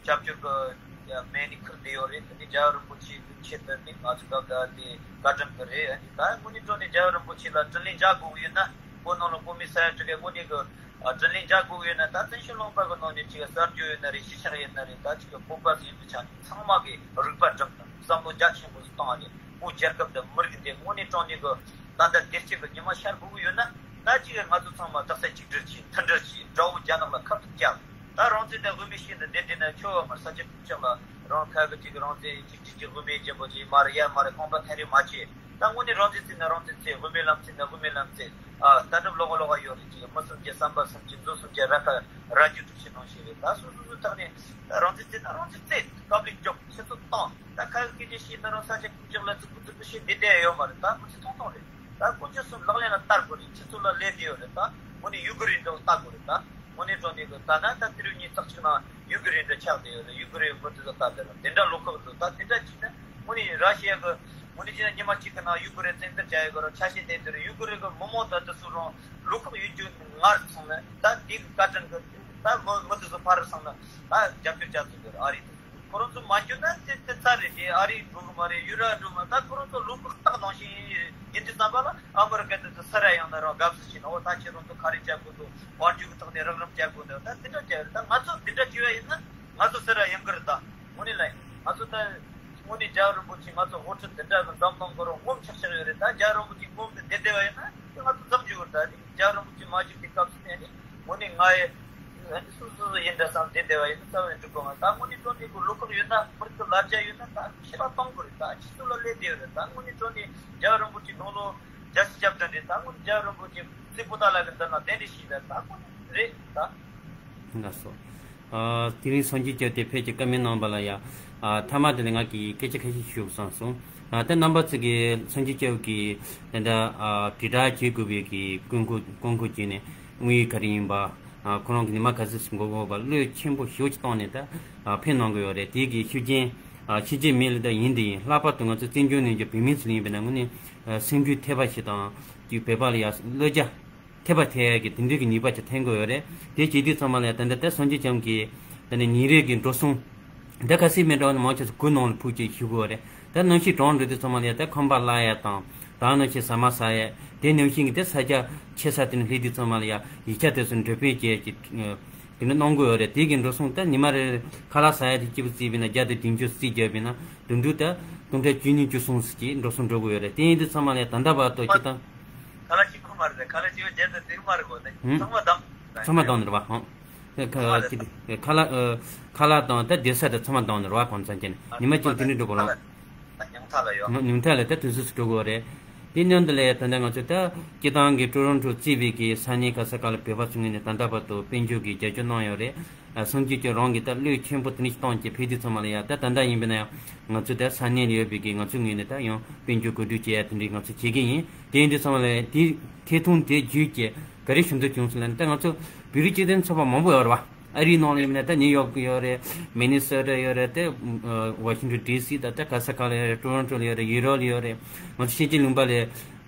སྐྱབས་བཅོལ་གྱི་མེ་ནི་ཁུར་བསྡད་ཡོད་རེད། དེ་ནས་རྒྱལ་བ་རིན་པོ་ཆེ་གི་ཆེད་དུ་ནི་ང་ཚོ་སྐབས་དེ་བཀའ་དྲིན་གྱི་རེད། ཨ་ནི་ད་དངོས་གནས་དྲང་གནས་རྒྱལ་བ་རིན་པོ་ཆེ་ལ་དྲིན་ལན་འཇལ་དགོས་ཀྱི་ཡོད་ན་བོད་ནང་ལ་བོད་མི་ས་ཡ་དྲུག་གི་དངོས་གནས་ཀྱི་ཨ་དྲིན་ལན་འཇལ་དགོས་ཀྱི་ཡོད་ན་ད་བཙན་བྱོལ་ལུང་པ་གི་ནང་ནས་ཅིག་གསར་འགྱུར་ཡོད་ན་རེད། གཞིས་ཆགས་ཡོད་ན་རེད། ད་ཅིག་གི་བོད་པ་ཟིན་པའི་ཆ་ནས་ཚང་མ་གི་རིག་པ་སྒྲིམ་དང་བསམ་བློ་རྒྱ་ཆེན་པོ་ཞིག་བཏང་བ་རེད། བོད་རྒྱལ་ཁབ་དང་མི་རིགས་འདི་དངོས་གནས་དྲང་གནས་ཀྱི་ད་ལྟ་བདེ་སྐྱིད་ཀྱི་ཉི་མ་ཤར་དགོས་ཀྱི་ཡོད་ན་ད་ཅིག་གི་ང་ཚོ་ཚང་མ་རྡོག་རྩ་གཅིག་སྒྲིལ་གྱིས་མཐུན་སྒྲིལ་གྱིས་དགྲ་བོ་རྒྱ་ནག་ལ་ཁ་ཐུག་རྒྱག་ད་རང་བཙན་དང་དབུ་མའི་ཤིང་དང་འདི་འདི་ན་ཆོ་བ་མར་ས་ཆ་ཁུག་ཅག་ལ་རང་ཁ་གི་ཅིག་རང་བཙན་ཅིག་ཅིག་ཅིག་དབུ་མའི་རྒྱལ་པོ་ཅིག་མར་ཡ་མར་རྐང་པ་ཐལ་རེ་མ་བྱེད། ད་དངོས་གནས་རང་བཙན་བརྩི་ན་རང་བཙན་བརྩི། དབུ་མའི་ལམ་བརྩི་ན་དབུ་མའི་ལམ་བརྩི། ཨ་ལྟ་གྲུབ་ལོགས་ཀ་ལོགས་ཀ་ཡོད་རེད། ཅིག་མི་སེམས་ཅན་བསམ་པ་སེམས་ཅན་མཛོད་སེམས་ཅན་ར་ཁ་ར་རྒྱུད་དྲུག་ཅུ་ནང་བཞིན་རེད། ད་སོ་སོ་སོའི་ཐོག་ནས་རང་བཙན་བརྩི་ན་རང་བཙན་བརྩི། དཀའ་ལས་རྒྱོབ། ཆུ་ཚོད་བཏང་། ད་ཁ་གི་སྐད་ཆ་བཤད་ན་རང་ས་ཆ་ཁུག་ཅག་ལ་ཙི་གུ་ཙི་གུ་བཤད་བསྡད་བསྡད་ཡོད་མ་རེད། ད་ཁོ་ཚོ་ཐོང་ཐོང་རེད། ད་དཀོན་མཆོག་གསུམ་ལག་ལེན་ལ་བསྟར་དགོས་རེད། ཁྱེད་ཚོ་ལ་ལས་དེ་ཡོད་རེད། ད་དངོས་གནས་ཡུ་ཀེ་རེན་འདྲ་བོ་ལྟ་དགོས་རེད། ད་དངོས་གནས་དྲང་གནས་ཀྱི་ད་ན་ད་དུས་རབས་ཉི་ཤུ་རྩ་གཅིག་ནང་ཡུ་ཀེ་རེན་འདྲ་ཆགས་བསྡད་ཡོད་རེད། ཡུ་ཀེ་རེན་མི་དེ་ཚོ་ལྟ་བསྡད་རེད། དེ་འདྲ་བློ་ཁོག་འདུག་ད་དེ་འདྲ་བྱས་ན་དངོས་གནས་ར་ཤི་ཡ་གི་དངོས་གནས་བྱས་ན་ཉི་མ་གཅིག་གི་ནང་ཡུ་ཀེ་རེན་བཙན་འཛུལ་བྱ་ཡ་གི་ར་ཆ་ཤས་བསྟན་དེ་རེད། ཡུ་ཀེ་རེན་གི་མི་མང་ད་དེ་ཚོ་རང་བློ་ཁོག་ཡོད་རྒྱུ་ངར་སོང་ན་ད་དེ་གི་བཀའ་དྲིན་གི་ད་མི་མི་དེ་ཚོ་ཕར་སོང་ན་ད་རྒྱབ་སྐྱོར་བྱ་ཚུལ་གི་ར་ཨ་རི་དེ་ཚོ། ཁོ་རང་ཚོ་མ་འཇོན་ན་དེ་དེ་ཚ་རེད། དེ་ཨ་རི་འགྲོ་གི་མ་རེད། ཡུ་རོབ་འགྲོ་མ་ད་ཁོ་རང་ཚོ་ལུག་གི་རྟགས་ནང་བཞིན་ཡིན་དུས་ཙམ་པ་ལ་ཨ་མི་རི་ཀ་དེ་ཚོ་སི་ར་ཡང་ན་རང་དགའ་བསུ་བྱས་ན་འོ་ད་ཁྱེད་རང་ཚོ་ག་རེ་བྱ་དགོས་འདུག་དཔལ་འབྱོར་གི་ཐོག་ནས་རགས་རིམ་བྱ་དགོས་འདུག་ད་དེ་འདྲ་བྱ་རེད། ད་ང་ཚོ་དེ་འདྲ་བྱས་པ་ཡིན་ན་ང་ཚོ་སི་ར་ཡིན་གི་རེད། ད་དངོས་གནས་ལ་ཡིན་ང་ཚོ་ད་དངོས་གནས་རྒྱལ་བ་རིན་པོ་ཆེ་ང་ཚོ་དབུ་ཁྲིད་དེ་འདྲ་གི་འཛམ་གླིང་གི་རང་ངོམ་ཆགས་ཆགས་ཡོད་རེད། ད་རྒྱལ་བ་རིན་པོ་ཆེ་ངོམ་དེ་བསྡད་བསྡད་པ་ཡིན་ན་དེ་ང་ཚོ་འཛོམས་རྒྱུ་རེད། ད་རྒྱལ་བ་རིན་པོ་ཆེ་མ་བཞུགས་པའི་སྐབས་སུ་ནས་ནི། དངོས་གནས་ང་ཡི་ཨ་ནི་སོ་སོ་སོ་ཡིན་འདྲ་བསམ་བསྡད་བསྡད་པ་ཡིན་ན་རྩ་བའི་འགྲིག་གི་མ་ད་དངོས་གནས་དྲང་གནས་ཀྱི་བློ་ཁོག་ཡོད་ན་མི་རིགས་ཀྱི་ལ་རྒྱ་ཡོད་ན་ད་ཁྱེད་རང་གཏོང་དགོས་རེད། ད་ཁྱེད་ཚོ་ལ་ལས་བསྡད་ཡོད་རེད། ད་དངོས་གནས་དྲང་གནས་རྒྱལ་བ་རིན་པོ་ཆེ་དགུང་ལོ་བརྒྱད་ཅུ་གྱ་བདུན་རེད། ད་དངོས་གནས་རྒྱལ་བ་རིན་པོ་ཆེ་རྩེ་པོ་ཏཱ་ལ་གི་འདི་ན་གདན་འདྲེན་ཞིག་རེད། ད་དངོས་གནས་རེད་ད། ལགས་སོ། ཨ་དེ་རིང་སངས་རྒྱས་སྐྱབས་དེ་ཕེབས་ཀྱི་བཀའ་མོལ་གནང་བ་ལ་ཡ། ཨ་མཐའ་མ་དེ་ལ་ང་གིས་སྐད་ཆ་ཁ་ཤས་ཞུ་བསམ་སོང་། ཨ་ད་རྣམ་པ་ཚོ་གིས་སངས་རྒྱས་སྐྱབས་ཀྱི་དེ་འདྲ་ཨ་དྲིལ་བསྒྲགས་བྱེད་དགོས་པའི་གི་དཀོན་མཆོག་དཀོན་མཆོག་བརྒྱུད་ནས་དངོས་ཡོད་ག་རེ་ཡིན་པ། ཨ་ཁོ་རང་གི་ཉི་མ་ག་ཚོད་ཞིག་འགོར་དགོས་པ་བློས་ཆེན་པོ་ཞེ་པོ་ཅིག་བཏང་ནས་ད་ཨ་ཕེབས་གནང་གི་ཡོད་རེད། དེ་གི་ཤུགས་རྐྱེན་ཨ་ཤེས་བྱའི་མི་ལ་ད་ཡིན་དེ་ཡིན། ལྷག་པར་དུ་ང་ཚོ་བཙན་བྱོལ་ནང་གི་བོད་མི་ཚོ་ལ་ཡིན་པས་ན་དངོས་གནས་ཨ་སེམས་འགུལ་ཐེབས་པ་ཞིག་དང་། དེ་བོད་པ་ལ་ཡ་བློ་རྒྱ་ཐེབས་པ་ཐེབས་ཡ་གི་དེ་འདྲའི་གི་ནུས་པ་ཅིག་ཐོན་གི་ཡོད་རེད། དེ་བྱེད་དུས་ཚང་མ་ལ་ཡ་ད་ལྟ་ད་སངས་རྒྱས་བྱམས་ཀྱི་ད་ནི་ཉིན་རེ་གི་འགྲོ་སོང་ད་ག་སྲིད་མེད་འགྲོ་ནི་མང་ཆེ་ཚོ་གུར་ནང་ལ་ཕུག་ཅིག་ཞུ་གི་ཡོད་རེད། ད་གནམ་གཤིས་གྲང་འགྲོ་དུས་ཚང་མ་ལ་ཡ་ད་ཁང་པ་གླ་ཡ་དང་ད་གནམ་གཤིས་ཟ་མ་ཟ་ཡ་དེ་ནང་བཞིན་གི་དེ་ས་ཆ་ཆེ་ས་དེ་ནས་སླེབས་དུས་ཚང་མ་ལ་ཡ་ཡིག་ཆ་དེ་ཚོ་འགྲེམས་སྤེལ་བྱས་ཀྱི་དེ་འདྲ་གནང་གི་ཡོད་རེད། དེ་གི་འགྲོ་སོང་ད་ཉི་མ་རེ་ཁ་ལག་ཟ་ཡ་དེ་སྐྱིད་པོ་བརྩིས་པས་ན་བརྒྱ་དང་བདུན་ཅུ་རྩིས་བརྒྱབ་པས་ན་དུང་དུ་ད་སྟོང་ཕྲག་བཅུ་གཉིས་བཅུ་གསུམ་ཙམ་ཅིག་འགྲོ་སོང་འགྲོ་གི་ཡོད་རེད། དེ་ཡིན་དུས་ཚང་མ་ལ་ཡ་ད་ལྟ་བར་དུ་སྤྱི་བཏང་ཁ་ལག་ཅིག་ཁུག་མ་རེད། ཁ་ལག་ཅིག་བརྒྱ་དང་བདུན་མ་རེད་གོ་ནི། ཧུམ། ཚང་མ་བཏང་། ཚང་མ་བཏང་ནི་རེད་བ། ཧང་། ཁ་ལག་ཅིག་ཁ་ལག་ཨ་ཁ་ལག་དང་ད་སྡོད་ས་དང་ཚང་མ་བཏང་ནི་རེད་བ། གང་ཚང་ཅན་ཉི་མ་གཅིག་དེ་འདྲ་འགྲོ་གོ་ལོང་། ཉུང་མཐའ་ལ་ཡོད། ཉུང་མཐའ་ལ་ད་དུས་ཚོད་འགྲོ་གོ་རེད། དེ་མཉམ་དུ་ལ་ད་ལྟ་ང་ཚོ་ད་སྤྱི་བཏང་གི་ཀྲོ་རོན་ཀྲོ་བརྩིས་པའི་གི་ས་གནས་ག་ས་ག་ལ་བོད་པ་ཚོ་ངོས་ནས་ད་ལྟ་བར་དུ་དཔལ་འབྱོར་གྱི་རྒྱབ་སྐྱོར་གནང་ཡོད་རེད། ཨ་སངས་རྒྱས་ཀྱི་རང་གི་ད་བློས་ཆེན་པོ་དེ་འདྲ་ཞིག་བཏང་སྟེ་ཕེབས་དུས་ཚང་མ་ལ་ཡ་ད་ད་ལྟ་ཡིན་པས་ན་ཡང་ང་ཚོ་ད་ས་གནས་ལ་ཡོད་པའི་གི་ང་ཚོའི་ངོས་ནས་ད་ཡང་དཔལ་འབྱོར་གོ་སྒྲིག་བྱེད་ཡ་དེ་འདྲའི་ང་ཚོ་བྱེད་ཀྱི་ཡིན། དེ་ཡིན་དུས་ཚང་མ་ལ་ཡ་དེ་ཐད་གཏོང་དེ་བརྒྱུད་ཀྱི་ག་རེ་ཞུ་འདོད་བྱུང་སོང་ལབ་ན་ད་ང་ཚོ་བོད་རིགས་སྤྱི་མཐུན་ཚོགས་པ་མང་པོ་ཡོད་རེད་བ། ཨ་རིའི་ནང་ལ་ཡིན་ན་ད་ནིའུ་ཡོག་ཡོད་རེད། མི་ནི་སོ་ཊ་ཡོད་རེད། ད་ཝ་ཤིང་ཊོན་ཌི་སི་ད་ད་ག་ས་ག་ལ་ཡོད་རེད། ཊོ་རོན་ཊོ་ལ་ཡོད་རེད། ཡུ་རོབ་ལ་ཡོད་རེད། ང་ཚོ་ཕྱི་རྒྱལ་ལུང་པ་ལ་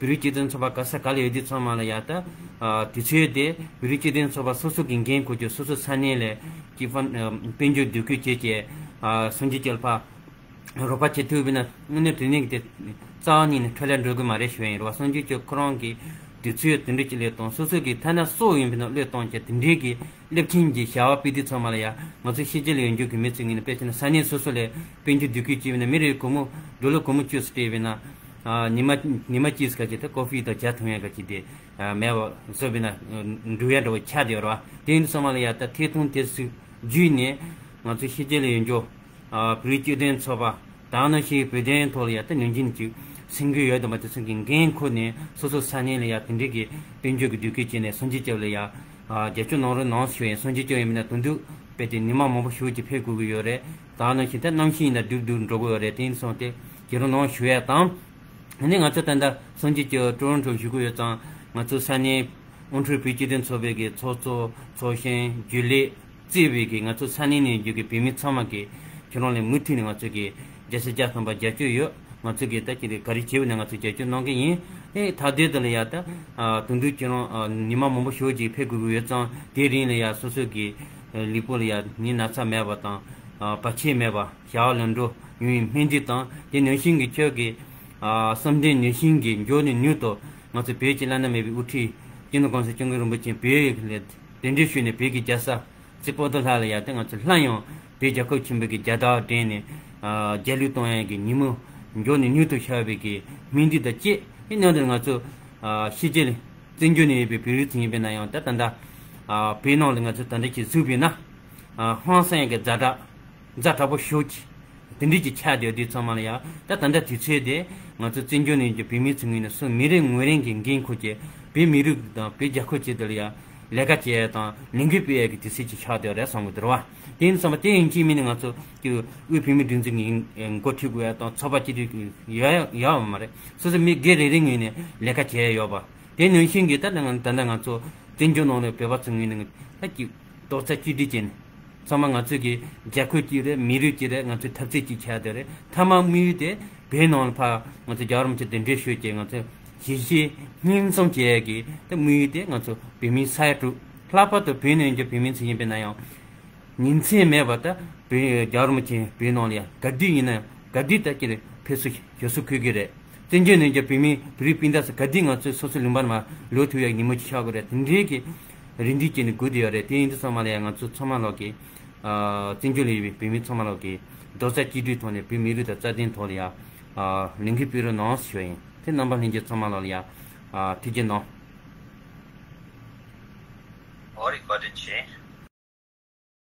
བོད་རིགས་སྤྱི་མཐུན་ཚོགས་པ་ག་ས་ག་ལ་ཡོད་དུས་ཚང་མ་ལ་ཡ་ད་ཨ་དུས་ཚོད་དེ་བོད་རིགས་སྤྱི་མཐུན་ཚོགས་པ་སོ་སོ་གི་འགན་འཁུར་རྒྱུ། སོ་སོ་ས་གནས་ལ་ཀྱི་ཕན་ཨ་དཔལ་འབྱོར་བསྡུ་སྐུལ་བྱེད་ཀྱི་ཨ་སངས་རྒྱས་ཀྱི་ལ་ཕར་རོགས་པ་བྱེད་ཐུབ་པས་ན་དངོས་གནས་དེ་ནས་དེ་རྩ་བ་ཉིད་ནས་འཕྲོ་བརླག་འགྲོ་གི་མ་རེད་ཞུ་ཡ་ཡིན་རེད་བ། སངས་རྒྱས་ཀྱི་ཁོ་རང་གི་ དུས་ཚོད་དེ་འདྲ་ཅིག་སླེབས་བཏང་། སོ་སོ་གི་ཐ་ན་སྲོག་ཡིན་པ་ན་བློས་གཏོང་བྱས། དེ་འདྲའི་གི་སླེབས་ཆེན་གྱི་བྱ་བ་སྤེལ་དུས་ཚང་མ་ལ་ཡ་ང་ཚོ་ཕྱི་རྒྱལ་ལ་ཡོད་འཇོག་གི་མི་ཚོ་ངོས་ནས། དཔེ་བྱས་ན་ས་གནས་སོ་སོ་ལ་དཔལ་འབྱོར་བསྡུ་སྐུལ་བྱས་པ་ན། མི་རེ་སྒོར་མོ་ཌོ་ལར་སྒོར་མོ་བཅུ་ཙམ་སྤྲད་པ་ན། ཨ། ཉི་མ་ཉི་མ་གཅིག་ཙམ་ག་ཅིག་ད་ཀོ་ཧྥི་དང་ཇ་འཐུང་ཡ་ག་ཅིག་དེ། ཨ། མེད་པ་བཟོས་པ་ན། ཨ། འགྲོ་ཡ་འདྲ་བོ་ཆགས་བསྡད་ཡོད་རེད་བ། དེ་ཡིན་དུས་ཚང་མ་ལ་ཡ་ད་ཐད་གཏོང་དེ་ཚོ་བརྒྱུད་ནས་ང་ཚོ་ཕྱི་རྒྱལ་ལ་ཡོད་འཇོག་ཨ། བོད་རིགས་སྤྱི་མཐུན་ཚོགས་པ་དང་ནང་བཞིན་བོད་དོན་ཐོག་ལ་ཡ་ད་ནུས་ཆེན་གྱི་སེམས་ཁུར་ཡོད་དམ་པ་དེ་ཚོ་གི་འགན་ཁུར་ནས། སོ་སོ་ས་གནས་ལ་ཡ་དེ་འདྲའི་གི་དཔལ་འབྱོར་གྱི་བསྡུ་སྐུལ་བྱས་ནས་སྲུང་བརྩི་བྱས་པ་ལ་ཡ། ཨ། རྒྱབ་སྐྱོར་གནང་རོགས་གནང་ཞུ་ཡིན། སྲུང་བརྩི་བྱས་པ་ཡིན་ན་དོན་དུ་དཔེ་དེ་ཉི་མ་མང་པོ་ཞེ་པོ་ཅིག་ཕེབས་དགོས་ཀྱི་ཡོད་རེད། ད་ནང་བཞིན་ད་གནམ་གཤིས་ཡིན་ན་སྡུག་སྡུག་འགྲོ་གི་ཡོད་རེད། དེ་ཡིན་སོང་སྟེ་ཁྱེད་རང་གནང་ཞུ་ཡ་དང་། ཨ་ནི་ང་ཚོ་ད་ལྟ་སངས་རྒྱས་ཀྱི་ཀྲོ་རོན་ཀྲོ་བཞུགས་ཀྱི་ཡོད་ཙང་། ང་ཚོ་ས་གནས་ཨོན་ཊ་རི་བོད་སྤྱི་མཐུན་ཚོགས་པའི་གི་ཚོགས་གཙོ་ཚོགས་གཞོན་རྒྱུན་ལས་གཙོས་པའི་གི་ང་ཚོ་ས་གནས་ནས་བརྒྱུད་ཀྱི་བོད་མི་ཚང་མ་གི་ཁྱེད་རང་ལ་མུ་མཐུད་ནས་ང་ཚོ་གི་བརྒྱ་ཆ་བརྒྱ་ཐམ་པ་རྒྱབ་སྐྱོར་ཡོད། ང་ཚོ་གི་ད་ཅི་རེད། ག་རེ་བྱས་པ་ན་ང་ཚོ་རྒྱབ་སྐྱོར་གནང་གི་ཡིན། ཨེ། མཐའ་དོན་དུ་ལ་ཡ་ད། ཨ། དོན་དུ་ཁྱེད་རང་ཉི་མ་མང་པོ་ཞེ་པོ་ཅིག་ཕེབས་དགོས་ཀྱི་ཡོད་ཙང་། དེ་རིང་ལ་ཡ་སོ་སོ་གི་ལུས་པོ་ལ་ཡ་ནད་ན་ཚ་མེད་པ་དང་། ཨ། བར་ཆད་མེད་པ། བྱ་བ་ལམ་འགྲོ་ཡོང་བའི་སྨོན་འདུན་དང་། དེ་ནང་བཞིན་གྱི་ཁྱོད་ཀྱི། ཨ། བསམ་དོན་ནང་བཞིན་གྱི་མགྱོགས་ནས་མྱུར་དུ་ང་ཚོ་བོད་ཀྱི་བླ་ན་མེད་པའི་དབུ་ཁྲིད་སྤྱི་ནོར་༸གོང་ས་༸སྐྱབས་མགོན་རིན་པོ་ཆེ་བོད་ལ་གདན་འདྲེན་ཞུས་ནས། བོད་ཀྱི་རྒྱལ་ས་རྩེ་པོ་ཏ་ལ་ལ་ཡ་ད་ང་ཚོ་སླར་ཡང་བོད་རྒྱལ་ཁབ་ཆེན་པོའི་གི་རྒྱལ་དར་སྒྲེང་ནས། ཨ། རྒྱལ་གླུ་གཏོང་ཡ་གི་ཉིན་མོ་མགྱོགས་ནས་མྱུར་དུ་ཤར་བའི་གི་སྨོན་འདུན་དང་བཅས། དེ་ནང་དུ་ང་ཚོ། ཨ། ཕྱི་རྒྱལ་བཙན་བྱོལ་ནས་ཡོད་པའི་བོད་རིགས་ཚོ་ཡིན་པ་ན་ཡང་། ད་ད་ལྟ། ཨ། བོད་ནང་ལ་ང་ཚོ་ད་ལྟ་ཅིག་གཟིགས་པ་ཡིན་ན། ཨ། ཧང་སང་ཡ་གི་ཛ་དྲག་ཛ་དྲག་པོ་ཞེ་པོ་ཅིག་དེ་འདྲ་ཅིག་ཆགས་བསྡད་དུས་ཚང་མ་ལ་ཡ། ད་ད་ལྟ་དུས་ཚོད་དེ་ང་ཚོ་བཙན་བྱོལ་ནས་ཡོད་པའི་བོད་མི་ཚོ་ངོས་ནས་སོ་མི་རེ་ངོས་རང་གི་འགན་ཁུར་བྱས། བོད་མི་རིགས་དང་བོད་རྒྱལ་ཁབ་ཆེད་དུ་ལ་ཡ་ལས་ཀ་བྱེད་ཡ་དང་ལས་འགུལ་སྤེལ་ཡ་གི་དུས་ཚོད་ཅིག་ཆགས་བསྡད་ཡོད་རེད་བསམ་གི་འདུག་ར་བ། དེ་ཡིན་ཙང་མ་དེ་ཡིན་གཅིག་མིན་ནས་ང་ཚོ་ཀྱི་དབུས་བོད་མིའི་སྒྲིག་འཛུགས་ཀྱི་འགོ་ཁྲིད་དགོས་ཡ་དང་། ཚོགས་པ་སྤྱི་འཐུས་ཀྱི་ཡོད་ཡ་ཡོད་མ་རེད། སོ་སོ་མི་སྒེར་རེ་རེ་ངོས་ནས་ལས་ཀ་བྱེད་ཡ་ཡོད་པ། དེ་ནང་བཞིན་གྱི་ད་ང་ད་ལྟ་ང་ཚོ་བཙན་བྱོལ་ནང་ལ་བོད་པ་ཚོ་ངོས་ནས་ད་ཀྱི་རྡོག་རྩ་གཅིག་སྒྲིལ་བྱས་ནས། ཚང་མ་ང་ཚོ་གི་རྒྱལ་ཁབ་གཅིག་རེད། མི་རིགས་གཅིག་རེད། ང་ཚོའི་འཐབ་རྩོད་གཅིག་ཆགས་བསྡད་རེད། མཐའ་མ་དམིགས་ཡུལ་དེ་བོད་ནང་ལ་ཕར་ང་ཚོ་རྒྱལ་བ་རིན་པོ་ཆེ་གདན་འདྲེན་ཞུས་བྱས། ང་ཚོ་གཞིས་བྱེས་མཉམ་འཛོམས་བྱེད་ཡས་ཀྱི་ད་དམིགས་ཡུལ་དེ་ང་ཚོ་བོད་མི་ས་ཡ་དྲུག་ལྷག་པར་དུ་བོད་ནང་གི་བོད་མི་ཚོ་ཡིན་པ་ན་ཡང་། ཉིན་མཚན་མེད་པར་ད་བོད་རྒྱལ་བ་རིན་པོ་ཆེ་བོད་ནང་ལ་ཡ་ག་དུས་ཡིན་ན་ག་དུས་ད་ཀྱི་ཕེབས་བསུ་ཞུ་གསོལ་ཕུལ་གྱི་རེད། བཙན་བྱོལ་ནང་གི་བོད་མི་བོད་རིགས་སྤུན་ཟླ་ཚོ་ག་དུས་ང་ཚོས་སོ་སོའི་ལུང་པར་མར་ལོག་ཐུབ་ཡག་ཉིན་མོ་ཅིག་ཆགས་དགོས་རེད། དེ་འདྲའི་གི་རེ་འདུན་བྱས་ནས་སྒུག་བསྡད་ཡོད་རེད། དེ་ཡིན་དུས་ཚང་མ་ལ་ཡང་ང་ཚོ་ཚང་མ་ལོག་གི། ཨ། བཙན་བྱོལ་ལ་ཡོད་པའི་བོད་མི་ཚང་མ་ལོག་གི་རྡོག་རྩ་གཅིག་སྒྲིལ་ཐོག་ནས་བོད་མི་རིགས་དང་རྩ་དོན་ཐོག་ལ་ཡ། ཨ། ལས་འགུལ་སྤེལ་རོགས་གནང་ཞུ་བ་ཡིན། དེ་རྣམ་པ་ལྷན་རྒྱས་ཚང་མ་ལོག་ལ་ཡ། ཨ། ཐུགས་རྗེ་གནང་། ཨོ་རེ་བཀའ་དྲིན་ཆེ།